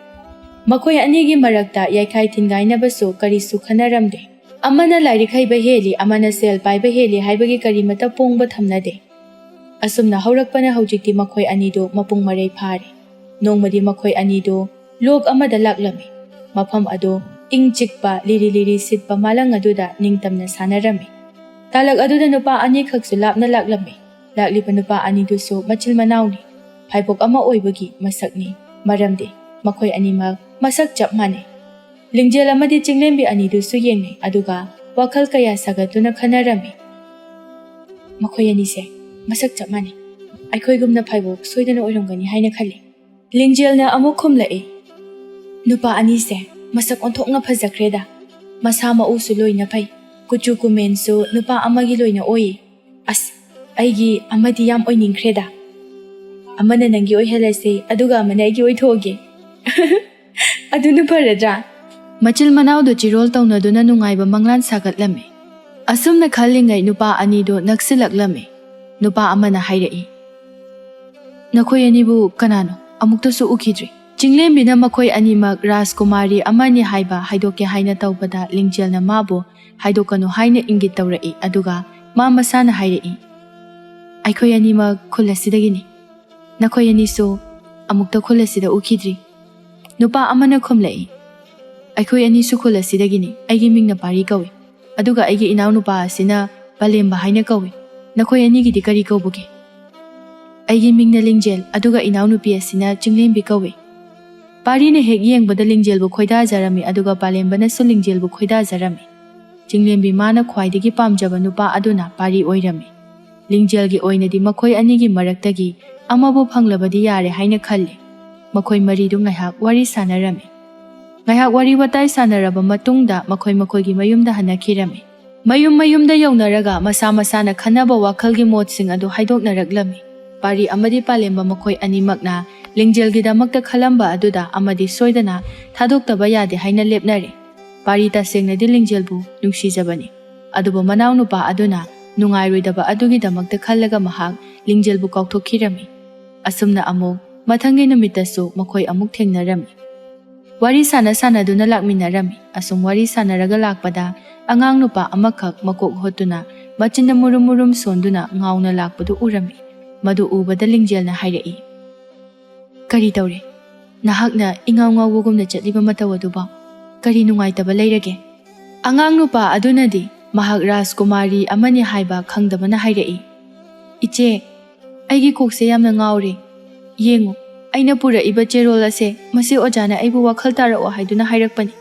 ꯃꯈꯣꯏ ꯑꯅꯤꯒꯤ ꯃꯔꯛꯇ ꯌꯥꯏꯈꯥꯏ ꯊꯤꯟꯒꯥꯏꯅꯕꯁꯨ ꯀꯔꯤꯁꯨ ꯈꯟꯅꯔꯝꯗꯦ꯫ ꯑꯃꯅ ꯂꯥꯏꯔꯤꯛ ꯍꯩꯕ ꯍꯦꯜꯂꯤ, ꯑꯃꯅ ꯁꯦꯜ ꯄꯥꯏꯕ ꯍꯦꯜꯂꯤ ꯍꯥꯏꯕꯒꯤ ꯀꯔꯤꯃꯠꯇ ꯄꯣꯡꯕ ꯊꯝꯅꯗꯦ꯫ ꯑꯁꯨꯝꯅ ꯍꯧꯔꯛꯄꯅ ꯍꯧꯖꯤꯛꯇꯤ ꯃꯈꯣꯏ ꯑꯅꯤꯗꯨ ꯃꯄꯨꯡ ꯃꯔꯩ ꯐꯥꯔꯦ꯫ ꯅꯣꯡꯃꯗꯤ ꯃꯈꯣꯏ ꯑꯅꯤꯗꯨ ꯂꯣꯛ ꯑꯃꯗ ꯂꯥꯛꯂꯝꯃꯤ꯫ ꯃꯐꯝ ꯑꯗꯨ ꯏꯪ ꯆꯤꯛꯄ, ꯂꯤꯔꯤ ꯂꯤꯔꯤ ꯁꯤꯠꯄ ꯃꯥꯂꯪ ꯑꯗꯨꯗ ꯅꯤꯡꯇꯝꯅ ꯁꯥꯟꯅꯔꯝꯃꯤ꯫ ꯇꯥꯂꯛ ꯑꯗꯨꯗ ꯅꯨꯄꯥ ꯑꯅꯤꯈꯛꯁꯨ ꯂꯥꯞꯅ ꯂꯥꯛꯂꯝꯃꯤ꯫ ꯂꯥꯛꯂꯤꯕ ꯅꯨꯄꯥ ꯑꯅꯤꯗꯨꯁꯨ ꯃꯆꯤꯜ ꯃꯅꯥꯎꯅꯤ꯫ ꯐꯥꯏꯕꯣꯛ ꯑꯃ ꯑꯣꯏꯕꯒꯤ ꯃꯁꯛꯅꯤ꯫ ꯃꯔꯝꯗꯤ ꯃꯈꯣꯏ ꯑꯅꯤꯃꯛ ꯃꯁꯛ ꯆꯞ ꯃꯥꯟꯅꯩ꯫ ꯂꯤꯡꯖꯦꯜ ꯑꯃꯗꯤ ꯆꯤꯡꯂꯦꯝꯕꯤ ꯑꯅꯤꯗꯨꯁꯨ ꯌꯦꯡꯅꯩ, ꯑꯗꯨꯒ ꯋꯥꯈꯜ ꯀꯌꯥ ꯁꯥꯒꯠꯇꯨꯅ ꯈꯟꯅꯔꯝꯃꯤ꯫ "ꯃꯈꯣꯏ ꯑꯅꯤꯁꯦ ꯃꯁꯛ ꯆꯞ ꯃꯥꯟꯅꯩ꯫ ꯑꯩꯈꯣꯏꯒꯨꯝꯅ ꯐꯥꯏꯕꯣꯛ ꯁꯣꯏꯗꯅ ꯑꯣꯏꯔꯝꯒꯅꯤ ꯍꯥꯏꯅ ꯈꯜꯂꯤ꯫" ꯂꯤꯡꯖꯦꯜꯅ ꯑꯃꯨꯛ ꯈꯨꯝꯂꯛꯏ, "ꯅꯨꯄꯥ ꯑꯅꯤꯁꯦ ꯃꯁꯛ ꯑꯣꯟꯊꯣꯛꯅ ꯐꯖꯈ꯭ꯔꯦꯗ꯫ ꯃꯁꯥ ꯃꯎꯁꯨ ꯂꯣꯏꯅ ꯐꯩ, ꯀꯨꯆꯨ ꯀꯨꯃꯦꯟꯁꯨ ꯅꯨꯄꯥ ꯑꯃꯒꯤ ꯂꯣꯏꯅ ꯑꯣꯏꯌꯦ꯫ ꯑꯁ, ꯑꯩꯒꯤ ꯑꯃꯗꯤ ꯌꯥꯝ ꯑꯣꯏꯅꯤꯡꯈ꯭ꯔꯦꯗ꯫ ꯑꯃꯅ ꯅꯪꯒꯤ ꯑꯣꯏꯍꯜꯂꯁꯦ, ꯑꯗꯨꯒ ꯑꯃꯅ ꯑꯩꯒꯤ ꯑꯣꯏꯊꯣꯛꯑꯒꯦ꯫ ꯑꯗꯨꯅ ꯐꯔꯗ꯭ꯔꯥ?" ꯃꯆꯤꯜ ꯃꯅꯥꯎꯗꯨ ꯆꯤꯔꯣꯜ ꯇꯧꯅꯗꯨꯅ ꯅꯨꯡꯉꯥꯏꯕ ꯃꯪꯂꯥꯟ ꯁꯥꯒꯠꯂꯝꯃꯤ꯫ ꯑꯁꯨꯝꯅ ꯈꯜꯂꯤꯉꯩ ꯅꯨꯄꯥ ꯑꯅꯤꯗꯨ ꯅꯛꯁꯤꯜꯂꯛꯂꯝꯃꯤ꯫ ꯅꯨꯄꯥ ꯑꯃꯅ ꯍꯥꯏꯔꯛꯏ, "ꯅꯈꯣꯏ ꯑꯅꯤꯕꯨ ꯀꯅꯥꯅꯣ? ꯑꯃꯨꯛꯇꯁꯨ ꯎꯈꯤꯗ꯭ꯔꯤ꯫" ꯆꯤꯡꯂꯦꯝꯕꯤꯅ ꯃꯈꯣꯏ ꯑꯅꯤꯃꯛ ꯔꯥꯖꯀꯨꯃꯥꯔꯤ ꯑꯃꯅꯤ ꯍꯥꯏꯕ ꯍꯥꯏꯗꯣꯛꯀꯦ ꯍꯥꯏꯅ ꯇꯧꯕꯗ, ꯂꯤꯡꯖꯦꯜꯅ ꯃꯥꯕꯨ ꯍꯥꯏꯗꯣꯛꯀꯅꯨ ꯍꯥꯏꯅ ꯏꯪꯒꯤꯠ ꯇꯧꯔꯛꯏ, ꯑꯗꯨꯒ ꯃꯥ ꯃꯁꯥꯅ ꯍꯥꯏꯔꯛꯏ, "ꯑꯩꯈꯣꯏ ꯑꯅꯤꯃꯛ ꯈꯨꯜ ꯑꯁꯤꯗꯒꯤꯅꯤ꯫ ꯅꯈꯣꯏ ꯑꯅꯤꯁꯨ ꯑꯃꯨꯛꯇ ꯈꯨꯜ ꯑꯁꯤꯗ ꯎꯈꯤꯗ꯭ꯔꯤ꯫" ꯅꯨꯄꯥ ꯑꯃꯅ ꯈꯨꯝꯂꯛꯏ, "ꯑꯩꯈꯣꯏ ꯑꯅꯤꯁꯨ ꯈꯨꯜ ꯑꯁꯤꯗꯒꯤꯅꯤ꯫ ꯑꯩꯒꯤ ꯃꯤꯡꯅ ꯄꯥꯔꯤ ꯀꯧꯏ꯫" ꯑꯗꯨꯒ ꯑꯩꯒꯤ ꯏꯅꯥꯎꯅꯨꯄꯥ ꯑꯁꯤꯅ ꯄꯥꯂꯦꯝꯕ ꯍꯥꯏꯅ ꯀꯧꯏ꯫ ꯅꯈꯣꯏ ꯑꯅꯤꯒꯤꯗꯤ ꯀꯔꯤ ꯀꯧꯕꯒꯦ? ꯑꯩꯒꯤ ꯃꯤꯡꯅ ꯂꯤꯡꯖꯦꯜ, ꯑꯗꯨꯒ ꯏꯅꯥꯎꯅꯨꯄꯤ ꯑꯁꯤꯅ ꯆꯤꯡꯂꯦꯝꯕꯤ ꯀꯧꯏ꯫ ꯄꯥꯔꯤꯅ ꯍꯦꯛ ꯌꯦꯡꯕꯗ ꯂꯤꯡꯖꯦꯜꯕꯨ ꯈꯣꯏꯗꯥꯖꯔꯝꯃꯤ, ꯑꯗꯨꯒ ꯄꯥꯂꯦꯝꯕꯅꯁꯨ ꯂꯤꯡꯖꯦꯜꯕꯨ ꯈꯣꯏꯗꯥꯖꯔꯝꯃꯤ꯫ ꯆꯤꯡꯂꯦꯝꯕꯤ ꯃꯥꯅ ꯈ꯭ꯋꯥꯏꯗꯒꯤ ꯄꯥꯝꯖꯕ ꯅꯨꯄꯥ ꯑꯗꯨꯅ ꯄꯥꯔꯤ ꯑꯣꯏꯔꯝꯃꯤ꯫ ꯂꯤꯡꯖꯦꯜꯒꯤ ꯑꯣꯏꯅꯗꯤ ꯃꯈꯣꯏ ꯑꯅꯤꯒꯤ ꯃꯔꯛꯇꯒꯤ ꯑꯃꯕꯨ ꯐꯪꯂꯕꯗꯤ ꯌꯥꯔꯦ ꯍꯥꯏꯅ ꯈꯜꯂꯤ꯫ ꯃꯈꯣꯏ ꯃꯔꯤꯗꯨ ꯉꯥꯏꯍꯥꯛ ꯋꯥꯔꯤ ꯁꯥꯟꯅꯔꯝꯃꯤ꯫ ꯉꯥꯏꯍꯥꯛ ꯋꯥꯔꯤ ꯋꯥꯇꯥꯏ ꯁꯥꯟꯅꯔꯕ ꯃꯇꯨꯡꯗ ꯃꯈꯣꯏ ꯃꯈꯣꯏꯒꯤ ꯃꯌꯨꯝꯗ ꯍꯟꯅꯈꯤꯔꯝꯃꯤ꯫ ꯃꯌꯨꯝ ꯃꯌꯨꯝꯗ ꯌꯧꯅꯔꯒ ꯃꯁꯥ ꯃꯁꯥꯅ ꯈꯟꯅꯕ ꯋꯥꯈꯜꯒꯤ ꯃꯣꯠꯁꯤꯡ ꯑꯗꯨ ꯍꯥꯏꯗꯣꯛꯅꯔꯛꯂꯝꯃꯤ꯫ ꯄꯥꯔꯤ ꯑꯃꯗꯤ ꯄꯥꯂꯦꯝꯕ ꯃꯈꯣꯏ ꯑꯅꯤꯃꯛꯅ ꯂꯤꯡꯖꯦꯜꯒꯤꯗꯃꯛꯇ ꯈꯜꯂꯝꯕ ꯑꯗꯨꯗ ꯑꯃꯗꯤ ꯁꯣꯏꯗꯅ ꯊꯥꯗꯣꯛꯇꯕ ꯌꯥꯗꯦ ꯍꯥꯏꯅ ꯂꯦꯞꯅꯔꯦ꯫ ꯄꯥꯔꯤ ꯇꯁꯦꯡꯅꯗꯤ ꯂꯤꯡꯖꯦꯜꯕꯨ ꯅꯨꯡꯁꯤꯖꯕꯅꯤ, ꯑꯗꯨꯕꯨ ꯃꯅꯥꯎꯅꯨꯄꯥ ꯑꯗꯨꯅ ꯅꯨꯡꯉꯥꯏꯔꯣꯏꯗꯕ ꯑꯗꯨꯒꯤꯗꯃꯛꯇ ꯈꯜꯂꯒ ꯃꯍꯥꯛ ꯂꯤꯡꯖꯦꯜꯕꯨ ꯀꯥꯎꯊꯣꯛꯈꯤꯔꯝꯃꯤ꯫ ꯑꯁꯨꯝꯅ ꯑꯃꯨꯛ ꯃꯊꯪꯒꯤ ꯅꯨꯃꯤꯠꯇꯁꯨ ꯃꯈꯣꯏ ꯑꯃꯨꯛ ꯊꯦꯡꯅꯔꯝꯃꯤ꯫ ꯋꯥꯔꯤ ꯁꯥꯟꯅ ꯁꯥꯟꯅꯗꯨꯅ ꯂꯥꯛꯃꯤꯟꯅꯔꯝꯃꯤ꯫ ꯑꯁꯨꯝ ꯋꯥꯔꯤ ꯁꯥꯟꯅꯔꯒ ꯂꯥꯛꯄꯗ ꯑꯉꯥꯡ ꯅꯨꯄꯥ ꯑꯃꯈꯛ ꯃꯀꯣꯛ ꯍꯣꯠꯇꯨꯅ ꯃꯆꯤꯟꯗ ꯃꯨꯔꯨꯝ ꯃꯨꯔꯨꯝ ꯁꯣꯟꯗꯨꯅ ꯉꯥꯎꯅ ꯂꯥꯛꯄꯗꯨ ꯎꯔꯝꯃꯤ꯫ ꯃꯗꯨ ꯎꯕꯗ ꯂꯤꯡꯖꯦꯜꯅ ꯍꯥꯏꯔꯛꯏ, "ꯀꯔꯤ ꯇꯧꯔꯦ? ꯅꯍꯥꯛꯅ ꯏꯉꯥꯎ ꯉꯥꯎꯕꯒꯨꯝꯅ ꯆꯠꯂꯤꯕ ꯃꯇꯧ ꯑꯗꯨꯕꯣ? ꯀꯔꯤ ꯅꯨꯡꯉꯥꯏꯇꯕ ꯂꯩꯔꯒꯦ?" ꯑꯉꯥꯡ ꯅꯨꯄꯥ ꯑꯗꯨꯅꯗꯤ ꯃꯍꯥꯛ ꯔꯥꯖꯀꯨꯃꯥꯔꯤ ꯑꯃꯅꯤ ꯍꯥꯏꯕ ꯈꯪꯗꯕꯅ ꯍꯥꯏꯔꯛꯏ, "ꯏꯆꯦ, ꯑꯩꯒꯤ ꯀꯣꯛꯁꯦ ꯌꯥꯝꯅ ꯉꯥꯎꯔꯦ꯫ ꯌꯦꯡꯉꯨ, ꯑꯩꯅ ꯄꯨꯔꯛꯏꯕ ꯆꯦꯔꯣꯜ ꯑꯁꯦ, ꯃꯁꯤ ꯑꯣꯖꯥꯅ ꯑꯩꯕꯨ ꯋꯥꯈꯜ ꯇꯥꯔꯛꯑꯣ ꯍꯥꯏꯗꯨꯅ ꯍꯥꯏꯔꯛꯄꯅꯤ꯫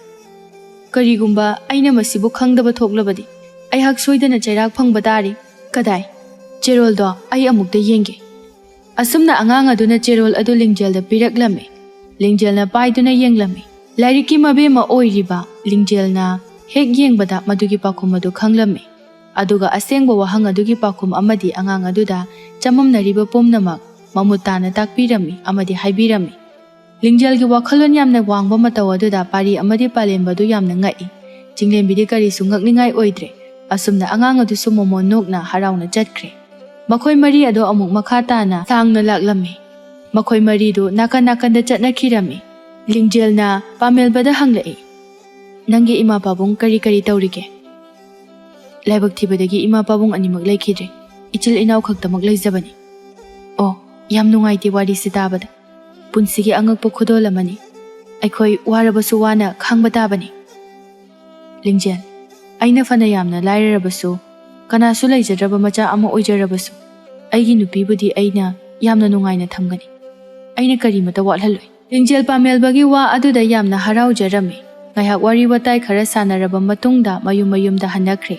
ꯀꯔꯤꯒꯨꯝꯕ ꯑꯩꯅ ꯃꯁꯤꯕꯨ ꯈꯪꯗꯕ ꯊꯣꯛꯂꯕꯗꯤ, ꯑꯩꯍꯥꯛ ꯁꯣꯏꯗꯅ ꯆꯩꯔꯥꯛ ꯐꯪꯕ ꯇꯥꯔꯤ꯫ ꯀꯗꯥꯏ? ꯆꯦꯔꯣꯜꯗꯣ ꯑꯩ ꯑꯃꯨꯛꯇ ꯌꯦꯡꯒꯦ꯫" ꯑꯁꯨꯝꯅ ꯑꯉꯥꯡ ꯑꯗꯨꯅ ꯆꯦꯔꯣꯜ ꯑꯗꯨ ꯂꯤꯡꯖꯦꯜꯗ ꯄꯤꯔꯛꯂꯝꯃꯤ꯫ ꯂꯤꯡꯖꯦꯜꯅ ꯄꯥꯏꯗꯨꯅ ꯌꯦꯡꯂꯝꯃꯤ꯫ ꯂꯥꯏꯔꯤꯛꯀꯤ ꯃꯕꯦꯝꯃ ꯑꯣꯏꯔꯤꯕ ꯂꯤꯡꯖꯦꯜꯅ ꯍꯦꯛ ꯌꯦꯡꯕꯗ ꯃꯗꯨꯒꯤ ꯄꯥꯎꯈꯨꯝ ꯑꯗꯨ ꯈꯪꯂꯝꯃꯤ꯫ ꯑꯗꯨꯒ ꯑꯁꯦꯡꯕ ꯋꯥꯍꯪ ꯑꯗꯨꯒꯤ ꯄꯥꯎꯈꯨꯝ ꯑꯃꯗꯤ ꯑꯉꯥꯡ ꯑꯗꯨꯗ ꯆꯃꯝꯅꯔꯤꯕ ꯄꯨꯝꯅꯃꯛ ꯃꯃꯨꯠ ꯇꯥꯅ ꯇꯥꯛꯄꯤꯔꯝꯃꯤ ꯑꯃꯗꯤ ꯍꯥꯏꯕꯤꯔꯝꯃꯤ꯫ ꯂꯤꯡꯖꯦꯜꯒꯤ ꯋꯥꯈꯜꯂꯣꯟ ꯌꯥꯝꯅ ꯋꯥꯡꯕ ꯃꯇꯧ ꯑꯗꯨꯗ ꯄꯥꯔꯤ ꯑꯃꯗꯤ ꯄꯥꯂꯦꯝꯕꯗꯨ ꯌꯥꯝꯅ ꯉꯛꯏ꯫ ꯆꯤꯡꯂꯦꯝꯕꯤꯗꯤ ꯀꯔꯤꯁꯨ ꯉꯛꯅꯤꯡꯉꯥꯏ ꯑꯣꯏꯗ꯭ꯔꯦ꯫ ꯑꯁꯨꯝꯅ ꯑꯉꯥꯡ ꯑꯗꯨꯁꯨ ꯃꯣꯃꯣꯟ ꯅꯣꯛꯅ ꯍꯔꯥꯎꯅ ꯆꯠꯈ꯭ꯔꯦ꯫ ꯃꯈꯣꯏ ꯃꯔꯤ ꯑꯗꯨ ꯑꯃꯨꯛ ꯃꯈꯥ ꯇꯥꯅ ꯁꯥꯡꯅ ꯂꯥꯛꯂꯝꯃꯤ꯫ ꯃꯈꯣꯏ ꯃꯔꯤꯗꯨ ꯅꯥꯀꯟ ꯅꯥꯀꯟꯗ ꯆꯠꯅꯈꯤꯔꯝꯃꯤ꯫ ꯂꯤꯡꯖꯦꯜꯅ ꯄꯥꯃꯦꯜꯕꯗ ꯍꯪꯂꯛꯏ, "ꯅꯪꯒꯤ ꯏꯃꯥ ꯄꯥꯕꯨꯡ ꯀꯔꯤ ꯀꯔꯤ ꯇꯧꯔꯤꯒꯦ?" "ꯂꯥꯏꯕꯛ ꯊꯤꯕꯗꯒꯤ ꯏꯃꯥ ꯄꯥꯕꯨꯡ ꯑꯅꯤꯃꯛ ꯂꯩꯈꯤꯗ꯭ꯔꯦ꯫ ꯏꯆꯤꯜ ꯏꯅꯥꯎ ꯈꯛꯇꯃꯛ ꯂꯩꯖꯕꯅꯤ꯫" "ꯑꯣ, ꯌꯥꯝ ꯅꯨꯡꯉꯥꯏꯇꯦ ꯋꯥꯔꯤꯁꯤ ꯇꯥꯕꯗ꯫ ꯄꯨꯟꯁꯤꯒꯤ ꯑꯉꯛꯄ ꯈꯨꯗꯣꯜ ꯑꯃꯅꯤ꯫ ꯑꯩꯈꯣꯏ ꯋꯥꯔꯕꯁꯨ ꯋꯥꯅ ꯈꯥꯡꯕ ꯇꯥꯕꯅꯤ꯫" ꯂꯤꯡꯖꯦꯜ, ꯑꯩꯅ ꯐꯅ ꯌꯥꯝꯅ ꯂꯥꯏꯔꯔꯕꯁꯨ, ꯀꯅꯥꯁꯨ ꯂꯩꯖꯗ꯭ꯔꯕ ꯃꯆꯥ ꯑꯃ ꯑꯣꯏꯖꯔꯕꯁꯨ, ꯑꯩꯒꯤ ꯅꯨꯄꯤꯕꯨꯗꯤ ꯑꯩꯅ ꯌꯥꯝꯅ ꯅꯨꯡꯉꯥꯏꯅ ꯊꯝꯒꯅꯤ꯫ ꯑꯩꯅ ꯀꯔꯤꯃꯇ ꯋꯥꯠꯍꯜꯂꯣꯏ꯫ ꯂꯤꯡꯖꯦꯜ ꯄꯥꯃꯦꯜꯕꯒꯤ ꯋꯥ ꯑꯗꯨꯗ ꯌꯥꯝꯅ ꯍꯔꯥꯎꯖꯔꯝꯃꯤ꯫ ꯉꯥꯏꯍꯥꯛ ꯋꯥꯔꯤ ꯋꯥꯇꯥꯏ ꯈꯔ ꯁꯥꯟꯅꯔꯕ ꯃꯇꯨꯡꯗ ꯃꯌꯨꯝ ꯃꯌꯨꯝꯗ ꯍꯟꯅꯈ꯭ꯔꯦ꯫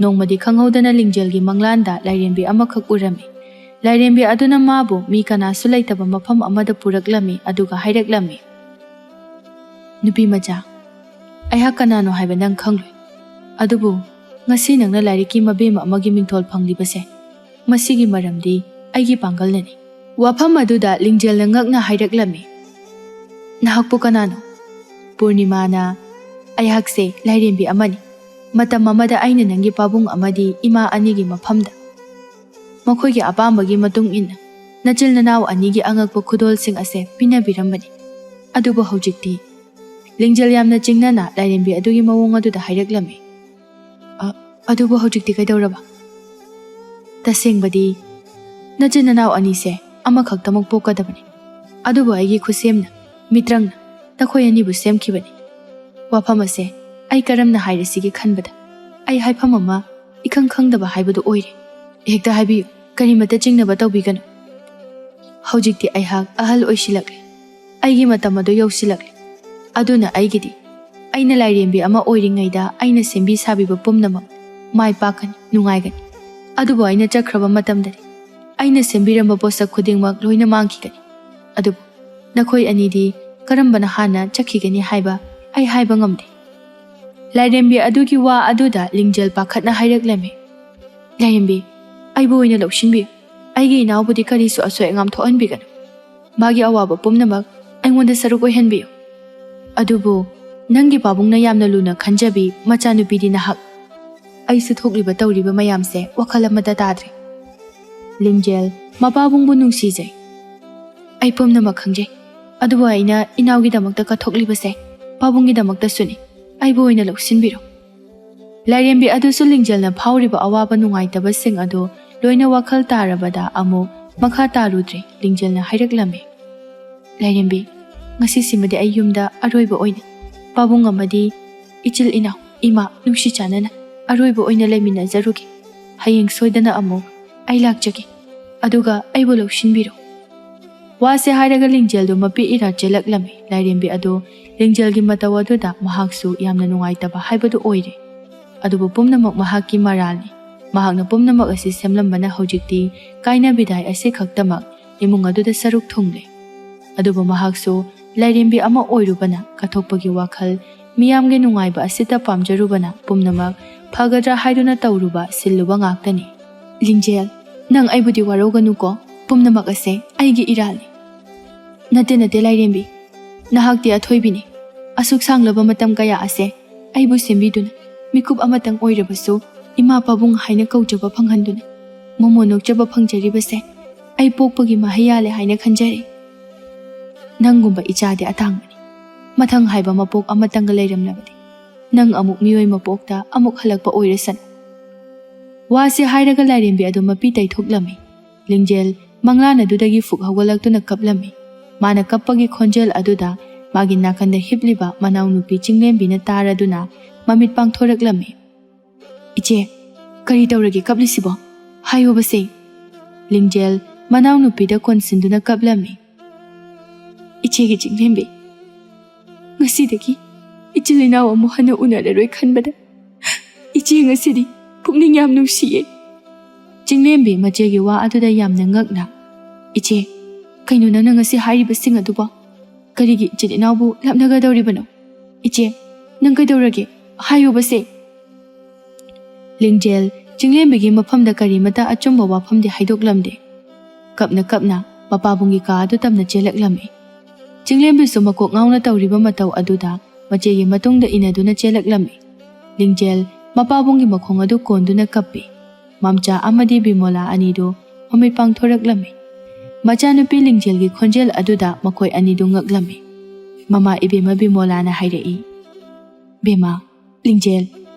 ꯅꯣꯡꯃꯗꯤ ꯈꯪꯍꯧꯗꯅ ꯂꯤꯡꯖꯦꯜꯒꯤ ꯃꯪꯂꯥꯟꯗ ꯂꯥꯏꯔꯦꯝꯕꯤ ꯑꯃꯈꯛ ꯎꯔꯝꯃꯤ꯫ ꯂꯥꯏꯔꯦꯝꯕꯤ ꯑꯗꯨꯅ ꯃꯥꯕꯨ ꯃꯤ ꯀꯅꯥꯁꯨ ꯂꯩꯇꯕ ꯃꯐꯝ ꯑꯃꯗ ꯄꯨꯔꯛꯂꯝꯃꯤ, ꯑꯗꯨꯒ ꯍꯥꯏꯔꯛꯂꯝꯃꯤ, "ꯅꯨꯄꯤ ꯃꯆꯥ, ꯑꯩꯍꯥꯛ ꯀꯅꯥꯅꯣ ꯍꯥꯏꯕ ꯅꯪ ꯈꯪꯂꯣꯏ꯫ ꯑꯗꯨꯕꯨ ꯉꯁꯤ ꯅꯪꯅ ꯂꯥꯏꯔꯤꯛꯀꯤ ꯃꯕꯦꯝꯃ ꯑꯃꯒꯤ ꯃꯤꯡꯊꯣꯜ ꯐꯪꯂꯤꯕꯁꯦ, ꯃꯁꯤꯒꯤ ꯃꯔꯝꯗꯤ ꯑꯩꯒꯤ ꯄꯥꯡꯒꯜꯅꯅꯤ"꯫ ꯋꯥꯐꯝ ꯑꯗꯨꯗ ꯂꯤꯡꯖꯦꯜꯅ ꯉꯛꯅ ꯍꯥꯏꯔꯛꯂꯝꯃꯤ, "ꯅꯍꯥꯛꯄꯨ ꯀꯅꯥꯅꯣ?" "ꯄꯨꯔꯅꯤꯃꯥꯅ꯫ ꯑꯩꯍꯥꯛꯁꯦ ꯂꯥꯏꯔꯦꯝꯕꯤ ꯑꯃꯅꯤ꯫ ꯃꯇꯝ ꯑꯃꯗ ꯑꯩꯅ ꯅꯪꯒꯤ ꯄꯥꯕꯨꯡ ꯑꯃꯗꯤ ꯏꯃꯥ ꯑꯅꯤꯒꯤ ꯃꯐꯝꯗ ꯃꯈꯣꯏꯒꯤ ꯑꯄꯥꯝꯕꯒꯤ ꯃꯇꯨꯡ ꯏꯟꯅ ꯅꯆꯤꯜ ꯅꯅꯥꯎ ꯑꯅꯤꯒꯤ ꯑꯉꯛꯄ ꯈꯨꯗꯣꯜꯁꯤꯡ ꯑꯁꯦ ꯄꯤꯅꯕꯤꯔꯝꯕꯅꯤ꯫ ꯑꯗꯨꯕꯨ ꯍꯧꯖꯤꯛꯇꯤ"꯫ ꯂꯤꯡꯖꯦꯜ ꯌꯥꯝꯅ ꯆꯤꯡꯅꯅ ꯂꯥꯏꯔꯦꯝꯕꯤ ꯑꯗꯨꯒꯤ ꯃꯑꯣꯡ ꯑꯗꯨꯗ ꯍꯥꯏꯔꯛꯂꯝꯃꯤ, "ꯑ-, ꯑꯗꯨꯕꯨ ꯍꯧꯖꯤꯛꯇꯤ ꯀꯩꯗꯧꯔꯕ?" "ꯇꯁꯦꯡꯕꯗꯤ ꯅꯆꯤꯟ ꯅꯅꯥꯎ ꯑꯅꯤꯁꯦ ꯑꯃꯈꯛꯇꯃꯛ ꯄꯣꯛꯀꯗꯕꯅꯤ꯫ ꯑꯗꯨꯕꯨ ꯑꯩꯒꯤ ꯈꯨꯠꯁꯦꯝꯅ, ꯃꯤꯇ꯭ꯔꯪꯅ ꯅꯈꯣꯏ ꯑꯅꯤꯕꯨ ꯁꯦꯝꯈꯤꯕꯅꯤ꯫ ꯋꯥꯐꯝ ꯑꯁꯦ ꯑꯩ ꯀꯔꯝꯅ ꯍꯥꯏꯔꯁꯤꯒꯦ ꯈꯟꯕꯗ ꯑꯩ ꯍꯥꯏꯐꯝ ꯑꯃ ꯏꯈꯪ ꯈꯪꯗꯕ ꯍꯥꯏꯕꯗꯨ ꯑꯣꯏꯔꯦ꯫ ꯍꯦꯛꯇ ꯍꯥꯏꯕꯤꯌꯨ, ꯀꯔꯤꯃꯇ ꯆꯤꯡꯅꯕ ꯇꯧꯕꯤꯒꯅꯨ꯫ ꯍꯧꯖꯤꯛꯇꯤ ꯑꯩꯍꯥꯛ ꯑꯍꯜ ꯑꯣꯏꯁꯤꯜꯂꯛꯂꯦ꯫ ꯑꯩꯒꯤ ꯃꯇꯝ ꯑꯗꯨ ꯌꯧꯁꯤꯜꯂꯛꯂꯦ꯫ ꯑꯗꯨꯅ ꯑꯩꯒꯤꯗꯤ, ꯑꯩꯅ ꯂꯥꯏꯔꯦꯝꯕꯤ ꯑꯃ ꯑꯣꯏꯔꯤꯉꯩꯗ ꯑꯩꯅ ꯁꯦꯝꯕꯤ ꯁꯥꯕꯤꯕ ꯄꯨꯝꯅꯃꯛ ꯃꯥꯏ ꯄꯥꯛꯀꯅꯤ, ꯅꯨꯡꯉꯥꯏꯒꯅꯤ꯫ ꯑꯗꯨꯕꯨ ꯑꯩꯅ ꯆꯠꯈ꯭ꯔꯕ ꯃꯇꯝꯗꯗꯤ ꯑꯩꯅ ꯁꯦꯝꯕꯤꯔꯝꯕ ꯄꯣꯠꯁꯛ ꯈꯨꯗꯤꯡꯃꯛ ꯂꯣꯏꯅ ꯃꯥꯡꯈꯤꯒꯅꯤ꯫ ꯑꯗꯨꯕꯨ ꯅꯈꯣꯏ ꯑꯅꯤꯗꯤ ꯀꯔꯝꯕꯅ ꯍꯥꯟꯅ ꯆꯠꯈꯤꯒꯅꯤ ꯍꯥꯏꯕ ꯑꯩ ꯍꯥꯏꯕ ꯉꯝꯗꯦ"꯫ ꯂꯥꯏꯔꯦꯝꯕꯤ ꯑꯗꯨꯒꯤ ꯋꯥ ꯑꯗꯨꯗ ꯂꯤꯡꯖꯦꯜ ꯄꯥꯈꯠꯅ ꯍꯥꯏꯔꯛꯂꯝꯃꯤ, "ꯂꯥꯏꯔꯦꯝꯕꯤ, ꯑꯩꯕꯨ ꯑꯣꯏꯅ ꯂꯧꯁꯤꯟꯕꯤꯌꯨ꯫ ꯑꯩꯒꯤ ꯏꯅꯥꯎꯕꯨꯗꯤ ꯀꯔꯤꯁꯨ ꯑꯁꯣꯏ ꯑꯉꯥꯝ ꯊꯣꯛꯍꯟꯕꯤꯒꯅꯨ꯫ ꯃꯥꯒꯤ ꯑꯋꯥꯕ ꯄꯨꯝꯅꯃꯛ ꯑꯩꯉꯣꯟꯗ ꯁꯔꯨꯛ ꯑꯣꯏꯍꯟꯕꯤꯌꯨ꯫ ꯑꯗꯨꯕꯨ ꯅꯪꯒꯤ ꯄꯥꯕꯨꯡꯅ ꯌꯥꯝꯅ ꯂꯨꯅ ꯈꯟꯖꯕꯤ ꯃꯆꯥꯅꯨꯄꯤꯗꯤ ꯅꯍꯥꯛ꯫ ꯑꯩꯁꯨ ꯊꯣꯛꯂꯤꯕ ꯇꯧꯔꯤꯕ ꯃꯌꯥꯝꯁꯦ ꯋꯥꯈꯜ ꯑꯃꯠꯇ ꯇꯥꯗ꯭ꯔꯦ"꯫ ꯂꯤꯡꯖꯦꯜ, "ꯃꯄꯥꯕꯨꯡꯕꯨ ꯅꯨꯡꯁꯤꯖꯩ꯫ ꯑꯩ ꯄꯨꯝꯅꯃꯛ ꯈꯪꯖꯩ꯫ ꯑꯗꯨꯕꯨ ꯑꯩꯅ ꯏꯅꯥꯎꯒꯤꯗꯃꯛꯇ ꯀꯠꯊꯣꯛꯂꯤꯕꯁꯦ ꯄꯥꯕꯨꯡꯒꯤꯗꯃꯛꯇꯁꯨꯅꯤ꯫ ꯑꯩꯕꯨ ꯑꯣꯏꯅ ꯂꯧꯁꯤꯟꯕꯤꯔꯣ"꯫ ꯂꯥꯏꯔꯦꯝꯕꯤ ꯑꯗꯨꯁꯨ ꯂꯤꯡꯖꯦꯜꯅ ꯐꯥꯎꯔꯤꯕ ꯑꯋꯥꯕ ꯅꯨꯡꯉꯥꯏꯇꯕꯁꯤꯡ ꯑꯗꯨ ꯂꯣꯏꯅ ꯋꯥꯈꯜ ꯇꯥꯔꯕꯗ ꯑꯃꯨꯛ ꯃꯈꯥ ꯇꯥꯔꯨꯗ꯭ꯔꯦ꯫ ꯂꯤꯡꯖꯦꯜꯅ ꯍꯥꯏꯔꯛꯂꯝꯃꯤ, "ꯂꯥꯏꯔꯦꯝꯕꯤ, ꯉꯁꯤꯁꯤꯃꯗꯤ ꯑꯩ ꯌꯨꯝꯗ ꯑꯔꯣꯏꯕ ꯑꯣꯏꯅ ꯄꯥꯕꯨꯡ ꯑꯃꯗꯤ ꯏꯆꯤꯜ ꯏꯅꯥꯎ "ꯏꯃꯥ, ꯅꯨꯡꯁꯤ ꯆꯥꯟꯅꯅ ꯑꯔꯣꯏꯕ ꯑꯣꯏꯅ ꯂꯩꯃꯤꯟꯅꯖꯔꯨꯒꯦ꯫ ꯍꯌꯦꯡ ꯁꯣꯏꯗꯅ ꯑꯃꯨꯛ ꯑꯩ ꯂꯥꯛꯆꯒꯦ꯫ ꯑꯗꯨꯒ ꯑꯩꯕꯨ ꯂꯧꯁꯤꯟꯕꯤꯔꯣ"꯫ ꯋꯥꯁꯦ ꯍꯥꯏꯔꯒ ꯂꯤꯡꯖꯦꯜꯗꯨ ꯃꯄꯤ ꯏꯔꯥ ꯆꯦꯜꯂꯛꯂꯝꯃꯤ꯫ ꯂꯥꯏꯔꯦꯝꯕꯤ ꯑꯗꯨ ꯂꯤꯡꯖꯦꯜꯒꯤ ꯃꯇꯧ ꯑꯗꯨꯗ ꯃꯍꯥꯛꯁꯨ ꯌꯥꯝꯅ ꯅꯨꯡꯉꯥꯏꯇꯕ ꯍꯥꯏꯕꯗꯨ ꯑꯣꯏꯔꯦ꯫ ꯑꯗꯨꯕꯨ ꯄꯨꯝꯅꯃꯛ ꯃꯍꯥꯛꯀꯤ ꯃꯔꯥꯜꯅꯤ꯫ ꯃꯍꯥꯛꯅ ꯄꯨꯝꯅꯃꯛ ꯑꯁꯤ ꯁꯦꯝꯂꯝꯕꯅ ꯍꯧꯖꯤꯛꯇꯤ ꯀꯥꯏꯅ ꯕꯤꯗꯥꯏ ꯑꯁꯤ ꯈꯛꯇꯃꯛ ꯏꯃꯨꯡ ꯑꯗꯨꯗ ꯁꯔꯨꯛ ꯊꯨꯡꯂꯦ꯫ ꯑꯗꯨꯕꯨ ꯃꯍꯥꯛꯁꯨ ꯂꯥꯏꯔꯦꯝꯕꯤ ꯑꯃ ꯑꯣꯏꯔꯨꯕꯅ ꯀꯠꯊꯣꯛꯄꯒꯤ ꯋꯥꯈꯜ, ꯃꯤꯌꯥꯝꯒꯤ ꯅꯨꯡꯉꯥꯏꯕ ꯑꯁꯤꯇ ꯄꯥꯝꯖꯔꯨꯕꯅ ꯄꯨꯝꯅꯃꯛ ꯐꯒꯗ꯭ꯔꯥ ꯍꯥꯏꯗꯨꯅ ꯇꯧꯔꯨꯕ ꯁꯤꯜꯂꯨꯕ ꯉꯥꯛꯇꯅꯤ꯫ "ꯂꯤꯡꯖꯦꯜ, ꯅꯪ ꯑꯩꯕꯨꯗꯤ ꯋꯥꯔꯧꯒꯅꯨꯀꯣ, ꯄꯨꯝꯅꯃꯛ ꯑꯁꯦ ꯑꯩꯒꯤ ꯏꯔꯥꯜꯅꯤ"꯫ "ꯅꯠꯇꯦ, ꯅꯠꯇꯦ ꯂꯥꯏꯔꯦꯝꯕꯤ, ꯅꯍꯥꯛꯇꯤ ꯑꯊꯣꯏꯕꯤꯅꯤ꯫ ꯑꯁꯨꯛ ꯁꯥꯡꯂꯕ ꯃꯇꯝ ꯀꯌꯥ ꯑꯁꯦ ꯑꯩꯕꯨ ꯁꯦꯝꯕꯤꯗꯨꯅ, ꯃꯤꯀꯨꯞ ꯑꯃꯇꯪ ꯑꯣꯏꯔꯕꯁꯨ ꯏꯃꯥ ꯄꯥꯕꯨꯡ ꯍꯥꯏꯅ ꯀꯧꯖꯕ ꯐꯪꯍꯟꯗꯨꯅ, ꯃꯣꯃꯣꯟ ꯅꯣꯛꯆꯕ ꯐꯪꯖꯔꯤꯕꯁꯦ ꯑꯩ ꯄꯣꯛꯄꯒꯤ ꯃꯍꯩ ꯌꯥꯜꯂꯦ ꯍꯥꯏꯅ ꯈꯟꯖꯔꯤ꯫ ꯅꯪꯒꯨꯝꯕ ꯏꯆꯥꯗꯤ ꯑꯇꯥꯡꯕꯅꯤ꯫ ꯃꯊꯪ ꯍꯥꯏꯕ ꯃꯄꯣꯛ ꯑꯃꯇꯪꯒ ꯂꯩꯔꯝꯂꯕꯗꯤ ꯅꯪ ꯑꯃꯨꯛ ꯃꯤꯑꯣꯏ ꯃꯄꯣꯛꯇ ꯑꯃꯨꯛ ꯍꯜꯂꯛꯄ ꯑꯣꯏꯔꯁꯅꯨ"꯫ ꯋꯥꯁꯤ ꯍꯥꯏꯔꯒ ꯂꯥꯏꯔꯦꯝꯕꯤ ꯑꯗꯨ ꯃꯄꯤ ꯇꯩꯊꯣꯛꯂꯝꯃꯤ꯫ ꯂꯤꯡꯖꯦꯜ ꯃꯪꯂꯥꯟ ꯑꯗꯨꯗꯒꯤ ꯐꯨꯛ ꯍꯧꯒꯠꯂꯛꯇꯨꯅ ꯀꯞꯂꯝꯃꯤ꯫ ꯃꯥꯅ ꯀꯞꯄꯒꯤ ꯈꯣꯟꯖꯦꯜ ꯑꯗꯨꯗ ꯃꯥꯒꯤ ꯅꯥꯀꯟꯗ ꯍꯤꯞꯂꯤꯕ ꯃꯅꯥꯎꯅꯨꯄꯤ ꯆꯤꯡꯂꯦꯝꯕꯤꯅ ꯇꯥꯔꯗꯨꯅ ꯃꯃꯤꯠ ꯄꯥꯡꯊꯣꯔꯛꯂꯝꯃꯤ꯫ "ꯏꯆꯦ, ꯀꯔꯤ ꯇꯧꯔꯒꯦ ꯀꯞꯂꯤꯁꯤꯕꯣ? ꯍꯥꯏꯌꯣꯕꯁꯦ"꯫ ꯂꯤꯡꯖꯦꯜ ꯃꯅꯥꯎꯅꯨꯄꯤꯗ ꯀꯣꯟꯁꯤꯟꯗꯨꯅ ꯀꯞꯂꯝꯃꯤ꯫ "ꯏꯆꯦꯒꯤ ꯆꯤꯡꯂꯦꯝꯕꯤ, ꯉꯁꯤꯗꯒꯤ ꯏꯆꯤꯜ ꯏꯅꯥꯎ ꯑꯃꯨꯛ ꯍꯟꯅ ꯎꯅꯔꯔꯣꯏ ꯈꯟꯕꯗ ꯏꯆꯦ ꯉꯁꯤꯗꯤ ꯄꯨꯛꯅꯤꯡ ꯌꯥꯝ ꯅꯨꯡꯁꯤꯌꯦ"꯫ ꯆꯤꯡꯂꯦꯝꯕꯤ ꯃꯆꯦꯒꯤ ꯋꯥ ꯑꯗꯨꯗ ꯌꯥꯝꯅ ꯉꯛꯅ, "ꯏꯆꯦ, ꯀꯩꯅꯣ ꯅꯪꯅ ꯉꯁꯤ ꯍꯥꯏꯔꯤꯕꯁꯤꯡ ꯑꯗꯨꯕꯣ? ꯀꯔꯤꯒꯤ ꯏꯆꯤꯜ ꯏꯅꯥꯎꯕꯨ ꯂꯥꯞꯅꯒꯗꯧꯔꯤꯕꯅꯣ? ꯏꯆꯦ, ꯅꯪ ꯀꯩꯗꯧꯔꯒꯦ? ꯍꯥꯏꯌꯣꯕꯁꯦ"꯫ ꯂꯤꯡꯖꯦꯜ ꯆꯤꯡꯂꯦꯝꯕꯤꯒꯤ ꯃꯐꯝꯗ ꯀꯔꯤꯃꯇ ꯑꯆꯨꯝꯕ ꯋꯥꯐꯝꯗꯤ ꯍꯥꯏꯗꯣꯛꯂꯝꯗꯦ꯫ ꯀꯞꯅ ꯀꯞꯅ ꯃꯄꯥꯕꯨꯡꯒꯤ ꯀꯥ ꯑꯗꯨ ꯇꯝꯅ ꯆꯦꯜꯂꯛꯂꯝꯃꯤ꯫ ꯆꯤꯡꯂꯦꯝꯕꯤꯁꯨ ꯃꯀꯣꯛ ꯉꯥꯎꯅ ꯇꯧꯔꯤꯕ ꯃꯇꯧ ꯑꯗꯨꯗ ꯃꯆꯦꯒꯤ ꯃꯇꯨꯡꯗ ꯏꯟꯅꯗꯨꯅ ꯆꯦꯜꯂꯛꯂꯝꯃꯤ꯫ ꯂꯤꯡꯖꯦꯜ ꯃꯄꯥꯕꯨꯡꯒꯤ ꯃꯈꯣꯡ ꯑꯗꯨ ꯀꯣꯟꯗꯨꯅ ꯀꯞꯄꯤ꯫ ꯃꯝꯆꯥ ꯑꯃꯗꯤ ꯕꯤꯃꯣꯂꯥ ꯑꯅꯤꯗꯨ ꯃꯃꯤꯠ ꯄꯥꯡꯊꯣꯔꯛꯂꯝꯃꯤ꯫ ꯃꯆꯥꯅꯨꯄꯤ ꯂꯤꯡꯖꯦꯜꯒꯤ ꯈꯣꯟꯖꯦꯜ ꯑꯗꯨꯗ ꯃꯈꯣꯏ ꯑꯅꯤꯗꯨ ꯉꯛꯂꯝꯃꯤ꯫ ꯃꯃꯥ ꯏꯕꯦꯝꯃ ꯕꯤꯃꯣꯂꯥꯅ ꯍꯥꯏꯔꯛꯏ, "ꯕꯦꯝꯃ, ꯂꯤꯡꯖꯦꯜ,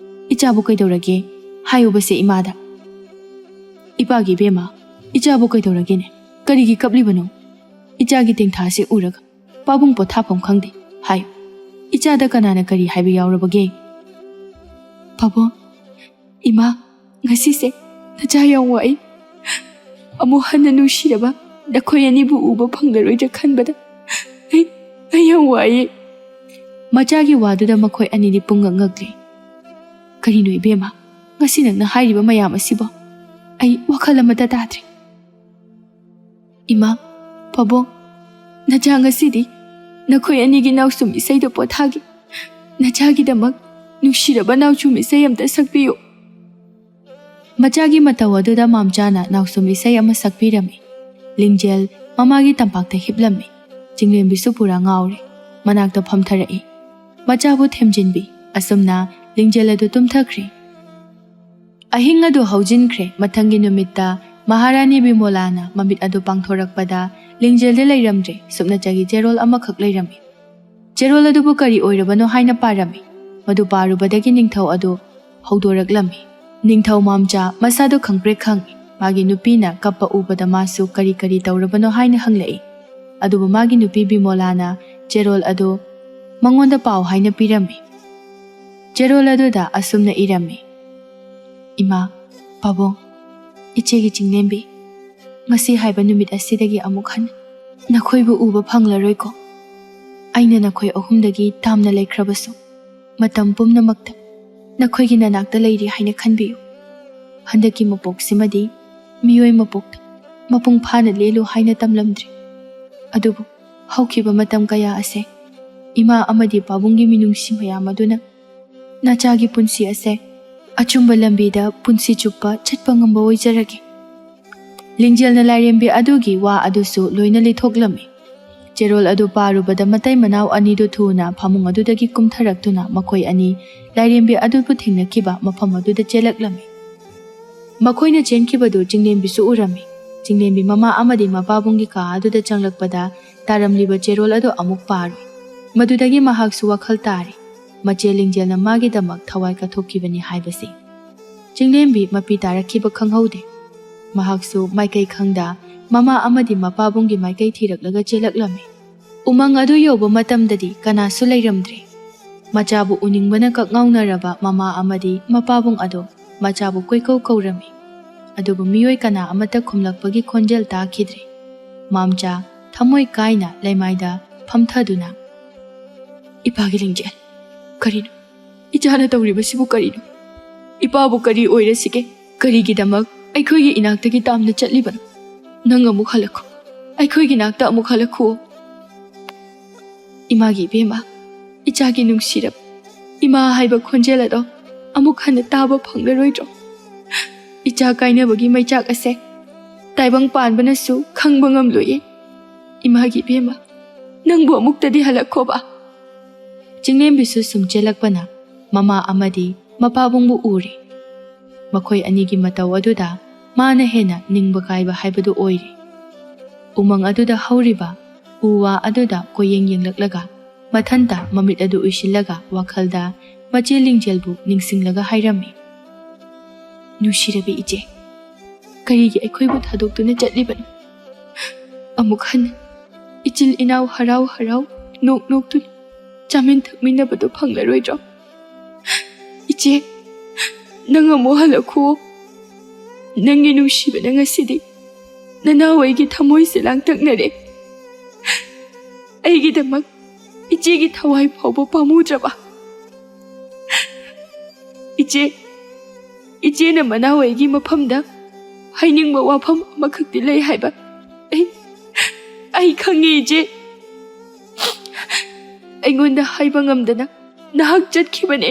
ꯏꯆꯥꯕꯨ ꯀꯩꯗꯧꯔꯒꯦ? ꯍꯥꯏꯌꯨꯕꯁꯦ ꯏꯃꯥꯗ"꯫ "ꯏꯄꯥꯒꯤ ꯏꯕꯦꯝꯃ, ꯏꯆꯥꯕꯨ ꯀꯩꯗꯧꯔꯒꯦꯅꯦ? ꯀꯔꯤꯒꯤ ꯀꯞꯂꯤꯕꯅꯣ? ꯏꯆꯥꯒꯤ ꯇꯦꯡꯊꯥꯁꯦ ꯎꯔꯒ ꯄꯥꯕꯨꯡ ꯄꯣꯊꯥꯐꯝ ꯈꯪꯗꯦ ꯍꯥꯏꯌꯨ꯫ ꯏꯆꯥꯗ ꯀꯅꯥꯅ ꯀꯔꯤ ꯍꯥꯏꯕ ꯌꯥꯎꯔꯕꯒꯦ?" "ꯄꯥꯕꯨꯡ, ꯏꯃꯥ, ꯉꯁꯤꯁꯦ ꯅꯆꯥ ꯌꯥꯝ ꯋꯥꯏ꯫ ꯑꯃꯨꯛ ꯍꯟꯅ ꯅꯨꯡꯁꯤꯔꯕ ꯅꯈꯣꯏ ꯑꯅꯤꯕꯨ ꯎꯕ ꯐꯪꯂꯔꯣꯏꯗ꯭ꯔꯥ ꯈꯟꯕꯗ ꯑꯩ, ꯑꯩ ꯌꯥꯝ ꯋꯥꯏꯌꯦ꯫" ꯃꯆꯥꯒꯤ ꯋꯥꯗꯨꯗ ꯃꯈꯣꯏ ꯑꯅꯤꯗꯤ ꯄꯨꯡꯉꯛ ꯉꯛꯂꯦ꯫ "ꯀꯔꯤꯅꯣ ꯏꯕꯦꯝꯃ, ꯉꯁꯤ ꯅꯪꯅ ꯍꯥꯏꯔꯤꯕ ꯃꯌꯥꯝ ꯑꯁꯤꯕꯣ? ꯑꯩ ꯋꯥꯈꯜ ꯑꯃꯠꯇ ꯇꯥꯗ꯭ꯔꯦ꯫" "ꯏꯃꯥ, ꯄꯥꯕꯨꯡ, ꯅꯆꯥ ꯉꯁꯤꯗꯤ ꯅꯈꯣꯏ ꯑꯅꯤꯒꯤ ꯅꯥꯎꯁꯨꯝ ꯏꯁꯩꯗ ꯄꯣꯊꯥꯒꯦ꯫ ꯅꯆꯥꯒꯤꯗꯃꯛ ꯅꯨꯡꯁꯤꯔꯕ ꯅꯥꯎꯁꯨꯝ ꯏꯁꯩ ꯑꯝꯇ ꯁꯛꯄꯤꯌꯨ꯫" ꯃꯆꯥꯒꯤ ꯃꯇꯧ ꯑꯗꯨꯗ ꯃꯥꯝꯆꯥꯅ ꯅꯥꯎꯁꯨꯝ ꯏꯁꯩ ꯑꯃ ꯁꯛꯄꯤꯔꯝꯃꯤ꯫ ꯂꯤꯡꯖꯦꯜ ꯃꯃꯥꯒꯤ ꯇꯝꯄꯥꯛꯇ ꯍꯤꯞꯂꯝꯃꯤ꯫ ꯆꯤꯡꯂꯦꯝꯕꯤꯁꯨ ꯄꯨꯔꯥ ꯉꯥꯎꯔꯦ꯫ ꯃꯅꯥꯛꯇ ꯐꯝꯊꯔꯛꯏ꯫ ꯃꯆꯥꯕꯨ ꯊꯦꯝꯖꯤꯟꯕꯤ꯫ ꯑꯁꯨꯝꯅ ꯂꯤꯡꯖꯦꯜ ꯑꯗꯨ ꯇꯨꯝꯊꯈ꯭ꯔꯦ꯫ ꯑꯍꯤꯡ ꯑꯗꯨ ꯍꯧꯖꯤꯟꯈ꯭ꯔꯦ꯫ ꯃꯊꯪꯒꯤ ꯅꯨꯃꯤꯠꯇ ꯃꯍꯥꯔꯥꯅꯤ ꯕꯤꯃꯣꯂꯥꯅ ꯃꯃꯤꯠ ꯑꯗꯨ ꯄꯥꯡꯊꯣꯔꯛꯄꯗ ꯂꯤꯡꯖꯦꯜꯗꯤ ꯂꯩꯔꯝꯗ꯭ꯔꯦ꯫ ꯁꯨꯞꯅꯆꯒꯤ ꯆꯦꯔꯣꯜ ꯑꯃꯈꯛ ꯂꯩꯔꯝꯃꯤ꯫ ꯆꯦꯔꯣꯜ ꯑꯗꯨꯕꯨ ꯀꯔꯤ ꯑꯣꯏꯔꯕꯅꯣ ꯍꯥꯏꯅ ꯄꯥꯔꯝꯃꯤ꯫ ꯃꯗꯨ ꯄꯥꯔꯨꯕꯗꯒꯤ ꯅꯤꯡꯊꯧ ꯑꯗꯨ ꯍꯧꯗꯣꯔꯛꯂꯝꯃꯤ꯫ ꯅꯤꯡꯊꯧ ꯃꯥꯝꯆꯥ ꯃꯁꯥꯗꯨ ꯈꯪꯄ꯭ꯔꯦꯛ ꯈꯪꯏ꯫ ꯃꯥꯒꯤ ꯅꯨꯄꯤꯅ ꯀꯞꯄ ꯎꯕꯗ ꯃꯥꯁꯨ ꯀꯔꯤ ꯀꯔꯤ ꯇꯧꯔꯕꯅꯣ ꯍꯥꯏꯅ ꯍꯪꯂꯛꯏ꯫ ꯑꯗꯨꯕꯨ ꯃꯥꯒꯤ ꯅꯨꯄꯤ ꯕꯤꯃꯣꯂꯥꯅ ꯆꯦꯔꯣꯜ ꯑꯗꯨ ꯃꯉꯣꯟꯗ ꯄꯥꯎ ꯍꯥꯏꯅ ꯄꯤꯔꯝꯃꯤ꯫ ꯆꯦꯔꯣꯜ ꯑꯗꯨꯗ ꯑꯁꯨꯝꯅ ꯏꯔꯝꯃꯤ: "ꯏꯃꯥ, ꯄꯥꯕꯨꯡ, ꯏꯆꯦꯒꯤ ꯆꯤꯡꯂꯦꯝꯕꯤ, ꯉꯁꯤ ꯍꯥꯏꯕ ꯅꯨꯃꯤꯠ ꯑꯁꯤꯗꯒꯤ ꯑꯃꯨꯛ ꯍꯟꯅ ꯅꯈꯣꯏꯕꯨ ꯎꯕ ꯐꯪꯂꯔꯣꯏꯀꯣ꯫ ꯑꯩꯅ ꯅꯈꯣꯏ ꯑꯍꯨꯝꯗꯒꯤ ꯇꯥꯝꯅ ꯂꯩꯈ꯭ꯔꯕꯁꯨ, ꯃꯇꯝ ꯄꯨꯝꯅꯃꯛꯇ ꯅꯈꯣꯏꯒꯤ ꯅꯅꯥꯛꯇ ꯂꯩꯔꯤ ꯍꯥꯏꯅ ꯈꯟꯕꯤꯌꯨ꯫ ꯍꯟꯗꯛꯀꯤ ꯃꯄꯣꯛꯁꯤꯃꯗꯤ ꯃꯤꯑꯣꯏ ꯃꯄꯣꯛꯇ ꯃꯄꯨꯡ ꯐꯥꯅ ꯂꯦꯜꯂꯨ ꯍꯥꯏꯅ ꯇꯝꯂꯝꯗ꯭ꯔꯦ꯫ ꯑꯗꯨꯕꯨ ꯍꯧꯈꯤꯕ ꯃꯇꯝ ꯀꯌꯥ ꯑꯁꯦ ꯏꯃꯥ ꯑꯃꯗꯤ ꯄꯥꯕꯨꯡꯒꯤ ꯃꯤꯅꯨꯡꯁꯤ ꯃꯌꯥꯝ ꯑꯗꯨꯅ ꯅꯆꯥꯒꯤ ꯄꯨꯟꯁꯤ ꯑꯁꯦ ꯑꯆꯨꯝꯕ ꯂꯝꯕꯤꯗ ꯄꯨꯟꯁꯤ ꯆꯨꯞꯄ ꯆꯠꯄ ꯉꯝꯕ ꯑꯣꯏꯖꯔꯒꯦ꯫" ꯂꯤꯡꯖꯦꯜꯅ ꯂꯥꯏꯔꯦꯝꯕꯤ ꯑꯗꯨꯒꯤ ꯋꯥ ꯑꯗꯨꯁꯨ ꯂꯣꯏꯅ ꯂꯤꯊꯣꯛꯂꯝꯃꯤ꯫ ꯆꯦꯔꯣꯜ ꯑꯗꯨ ꯄꯥꯔꯨꯕꯗ ꯃꯇꯩ ꯃꯅꯥꯎ ꯑꯅꯤꯗꯨ ꯊꯨꯅ ꯐꯃꯨꯡ ꯑꯗꯨꯗꯒꯤ ꯀꯨꯝꯊꯔꯛꯇꯨꯅ ꯃꯈꯣꯏ ꯑꯅꯤ ꯂꯥꯏꯔꯦꯝꯕꯤ ꯑꯗꯨꯕꯨ ꯊꯦꯡꯅꯈꯤꯕ ꯃꯐꯝ ꯑꯗꯨꯗ ꯆꯦꯜꯂꯛꯂꯝꯃꯤ꯫ ꯃꯈꯣꯏꯅ ꯆꯦꯟꯈꯤꯕꯗꯨ ꯆꯤꯡꯂꯦꯝꯕꯤꯁꯨ ꯎꯔꯝꯃꯤ꯫ ꯆꯤꯡꯂꯦꯝꯕꯤ ꯃꯃꯥ ꯑꯃꯗꯤ ꯃꯄꯥꯕꯨꯡꯒꯤ ꯀꯥ ꯑꯗꯨꯗ ꯆꯪꯂꯛꯄꯗ ꯇꯥꯔꯝꯂꯤꯕ ꯆꯦꯔꯣꯜ ꯑꯗꯨ ꯑꯃꯨꯛ ꯄꯥꯔꯨꯏ꯫ ꯃꯗꯨꯗꯒꯤ ꯃꯍꯥꯛꯁꯨ ꯋꯥꯈꯜ ꯇꯥꯔꯦ꯫ ꯃꯆꯦ ꯂꯤꯡꯖꯦꯜꯅ ꯃꯥꯒꯤꯗꯃꯛ ꯊꯋꯥꯏ ꯀꯠꯊꯣꯛꯈꯤꯕꯅꯤ ꯍꯥꯏꯕꯁꯤ꯫ ꯆꯤꯡꯂꯦꯝꯕꯤ ꯃꯄꯤ ꯇꯥꯔꯛꯈꯤꯕ ꯈꯪꯍꯧꯗꯦ꯫ ꯃꯍꯥꯛꯁꯨ ꯃꯥꯏꯀꯩ ꯈꯪꯗ ꯃꯃꯥ ꯑꯃꯗꯤ ꯃꯄꯥꯕꯨꯡꯒꯤ ꯃꯥꯏꯀꯩ ꯊꯤꯔꯛꯂꯒ ꯆꯦꯜꯂꯛꯂꯝꯃꯤ꯫ ꯎꯃꯪ ꯑꯗꯨ ꯌꯧꯕ ꯃꯇꯝꯗꯗꯤ ꯀꯅꯥꯁꯨ ꯂꯩꯔꯝꯗ꯭ꯔꯦ꯫ ꯃꯆꯥꯕꯨ ꯎꯅꯤꯡꯕꯅ ꯀꯛꯉꯥꯎꯅꯔꯕ ꯃꯃꯥ ꯑꯃꯗꯤ ꯃꯄꯥꯕꯨꯡ ꯑꯗꯣ ꯃꯆꯥꯕꯨ ꯀꯣꯏꯀꯧ ꯀꯧꯔꯝꯃꯤ꯫ ꯑꯗꯨꯕꯨ ꯃꯤꯑꯣꯏ ꯀꯅꯥ ꯑꯃꯠꯇ ꯈꯨꯝꯂꯛꯄꯒꯤ ꯈꯣꯟꯖꯦꯜ ꯇꯥꯈꯤꯗ꯭ꯔꯦ꯫ ꯃꯥꯝꯆꯥ ꯊꯃꯣꯏ ꯀꯥꯏꯅ ꯂꯩꯃꯥꯏꯗ ꯐꯝꯊꯗꯨꯅ, "ꯏꯄꯥꯒꯤ ꯂꯤꯡꯖꯦꯜ, ꯀꯔꯤꯅꯣ? ꯏꯆꯥꯅ ꯇꯧꯔꯤꯕꯁꯤꯕꯨ ꯀꯔꯤꯅꯣ? ꯏꯄꯥꯕꯨ ꯀꯔꯤ ꯑꯣꯏꯔꯁꯤꯒꯦ? ꯀꯔꯤꯒꯤꯗꯃꯛ ꯑꯩꯈꯣꯏꯒꯤ ꯏꯅꯥꯛꯇꯒꯤ ꯇꯥꯝꯅ ꯆꯠꯂꯤꯕꯅꯣ? ꯅꯪ ꯑꯃꯨꯛ ꯍꯜꯂꯛꯈꯣ꯫ ꯑꯩꯈꯣꯏꯒꯤ ꯅꯥꯛꯇ ꯑꯃꯨꯛ ꯍꯜꯂꯛꯈꯣ꯫ ꯏꯃꯥꯒꯤ ꯏꯕꯦꯝꯃ, ꯏꯆꯥꯒꯤ ꯅꯨꯡꯁꯤꯔꯕ ꯏꯃꯥ ꯍꯥꯏꯕ ꯈꯣꯟꯖꯦꯜ ꯑꯗꯣ ꯑꯃꯨꯛ ꯍꯟꯅ ꯇꯥꯕ ꯐꯪꯂꯔꯣꯏꯗ꯭ꯔꯣ? ꯏꯆꯥ ꯀꯥꯏꯅꯕꯒꯤ ꯃꯩꯆꯥꯛ ꯑꯁꯦ ꯇꯥꯏꯕꯪ ꯄꯥꯟꯕꯅꯁꯨ ꯈꯪꯕ ꯉꯝꯂꯣꯏꯌꯦ꯫ ꯏꯃꯥꯒꯤ ꯏꯕꯦꯝꯃ, ꯅꯪꯕꯨ ꯑꯃꯨꯛꯇꯗꯤ ꯍꯜꯂꯛꯈꯣꯕ꯫" ꯆꯤꯡꯂꯦꯝꯕꯤꯁꯨ ꯁꯨꯝ ꯆꯦꯜꯂꯛꯄꯅ ꯃꯃꯥ ꯑꯃꯗꯤ ꯃꯄꯥꯕꯨꯡꯕꯨ ꯎꯔꯦ꯫ ꯃꯈꯣꯏ ꯑꯅꯤꯒꯤ ꯃꯇꯧ ꯑꯗꯨꯗ ꯃꯥꯅ ꯍꯦꯟꯅ ꯅꯤꯡꯕ ꯀꯥꯏꯕ ꯍꯥꯏꯕꯗꯨ ꯑꯣꯏꯔꯦ꯫ ꯎꯃꯪ ꯑꯗꯨꯗ ꯍꯧꯔꯤꯕ ꯎ ꯋꯥ ꯑꯗꯨꯗ ꯀꯣꯌꯦꯡ ꯌꯦꯡꯂꯛꯂꯒ ꯃꯊꯟꯇ ꯃꯃꯤꯠ ꯑꯗꯨ ꯎꯏꯁꯤꯜꯂꯒ ꯋꯥꯈꯜꯗ ꯃꯆꯦ ꯂꯤꯡꯖꯦꯜꯕꯨ ꯅꯤꯡꯁꯤꯡꯂꯒ ꯍꯥꯏꯔꯝꯃꯤ, "ꯅꯨꯡꯁꯤꯔꯕꯤ ꯏꯆꯦ, ꯀꯔꯤꯒꯤ ꯑꯩꯈꯣꯏꯕꯨ ꯊꯥꯗꯣꯛꯇꯨꯅ ꯆꯠꯂꯤꯕꯅꯣ? ꯑꯃꯨꯛ ꯍꯟꯅ ꯏꯆꯤꯜ ꯏꯅꯥꯎ ꯍꯔꯥꯎ ꯍꯔꯥꯎ ꯅꯣꯛ ꯅꯣꯛꯇꯨꯅ ꯆꯥꯃꯤꯟ ꯊꯛꯃꯤꯟꯅꯕꯗꯨ ꯐꯪꯂꯔꯣꯏꯗ꯭ꯔꯣ? ꯏꯆꯦ, ꯅꯪ ꯑꯃꯨꯛ ꯍꯜꯂꯛꯈꯨꯑꯣ꯫ ꯅꯪꯒꯤ ꯅꯨꯡꯁꯤꯕꯅ ꯉꯁꯤꯗꯤ ꯅꯅꯥꯎ ꯑꯩꯒꯤ ꯊꯃꯣꯏꯁꯦ ꯂꯥꯡꯇꯛꯅꯔꯦ꯫ ꯑꯩꯒꯤꯗꯃꯛ ꯏꯆꯦꯒꯤ ꯊꯋꯥꯏ ꯐꯥꯎꯕ ꯄꯥꯝꯃꯨꯗ꯭ꯔꯕ? ꯏꯆꯦ, ꯏꯆꯦꯅ ꯃꯅꯥꯎ ꯑꯩꯒꯤ ꯃꯐꯝꯗ ꯍꯥꯏꯅꯤꯡꯕ ꯋꯥꯐꯝ ꯑꯃꯈꯛꯇꯤ ꯂꯩ ꯍꯥꯏꯕ ꯑꯩ, ꯑꯩ ꯈꯪꯉꯤ ꯏꯆꯦ꯫ ꯑꯩꯉꯣꯟꯗ ꯍꯥꯏꯕ ꯉꯝꯗꯅ ꯅꯍꯥꯛ ꯆꯠꯈꯤꯕꯅꯦ꯫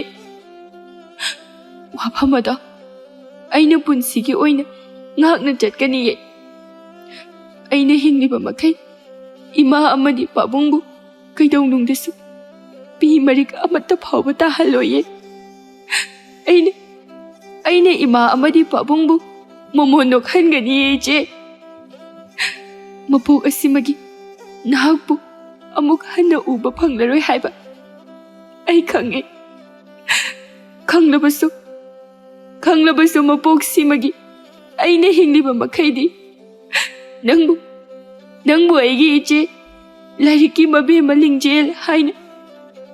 ꯋꯥꯐꯝ ꯑꯗꯣ ꯑꯩꯅ ꯄꯨꯟꯁꯤꯒꯤ ꯑꯣꯏꯅ ꯉꯥꯛꯅ ꯆꯠꯀꯅꯤꯌꯦ꯫ ꯑꯩꯅ ꯍꯤꯡꯂꯤꯕ ꯃꯈꯩ ꯏꯃꯥ ꯑꯃꯗꯤ ꯄꯥꯕꯨꯡꯕꯨ ꯀꯩꯗꯧꯅꯨꯡꯗꯁꯨ ꯄꯤ ꯃꯔꯤꯛ ꯑꯃꯠꯇ ꯐꯥꯎꯕ ꯇꯥꯍꯜꯂꯣꯏꯌꯦ꯫ ꯑꯩꯅ, ꯑꯩꯅ ꯏꯃꯥ ꯑꯃꯗꯤ ꯄꯥꯕꯨꯡꯕꯨ ꯃꯃꯣꯟ ꯅꯣꯛꯍꯟꯒꯅꯤꯌꯦ ꯏꯆꯦ꯫ ꯃꯄꯣꯛ ꯑꯁꯤꯃꯒꯤ ꯅꯍꯥꯛꯄꯨ ꯑꯃꯨꯛ ꯍꯟꯅ ꯎꯕ ꯐꯪꯂꯔꯣꯏ ꯍꯥꯏꯕ ꯑꯩ ꯈꯪꯉꯦ꯫ ꯈꯪꯂꯕꯁꯨ, ꯈꯪꯂꯕꯁꯨ ꯃꯄꯣꯛꯁꯤꯃꯒꯤ ꯑꯩꯅ ꯍꯤꯡꯂꯤꯕ ꯃꯈꯩꯗꯤ ꯅꯪꯕꯨ, ꯅꯪꯕꯨ ꯑꯩꯒꯤ ꯏꯆꯦ, ꯂꯥꯏꯔꯤꯛꯀꯤ ꯃꯕꯦꯝꯃ ꯂꯤꯡꯖꯦꯜ ꯍꯥꯏꯅ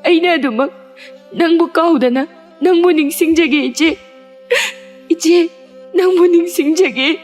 ꯑꯩꯅ ꯑꯗꯨꯃꯛ ꯅꯪꯕꯨ ꯀꯥꯎꯗꯅ ꯅꯪꯕꯨ ꯅꯤꯡꯁꯤꯡꯖꯒꯦ, ꯏꯆꯦ꯫ ꯏꯆꯦ, ꯅꯪꯕꯨ ꯅꯤꯡꯁꯤꯡꯖꯒꯦ꯫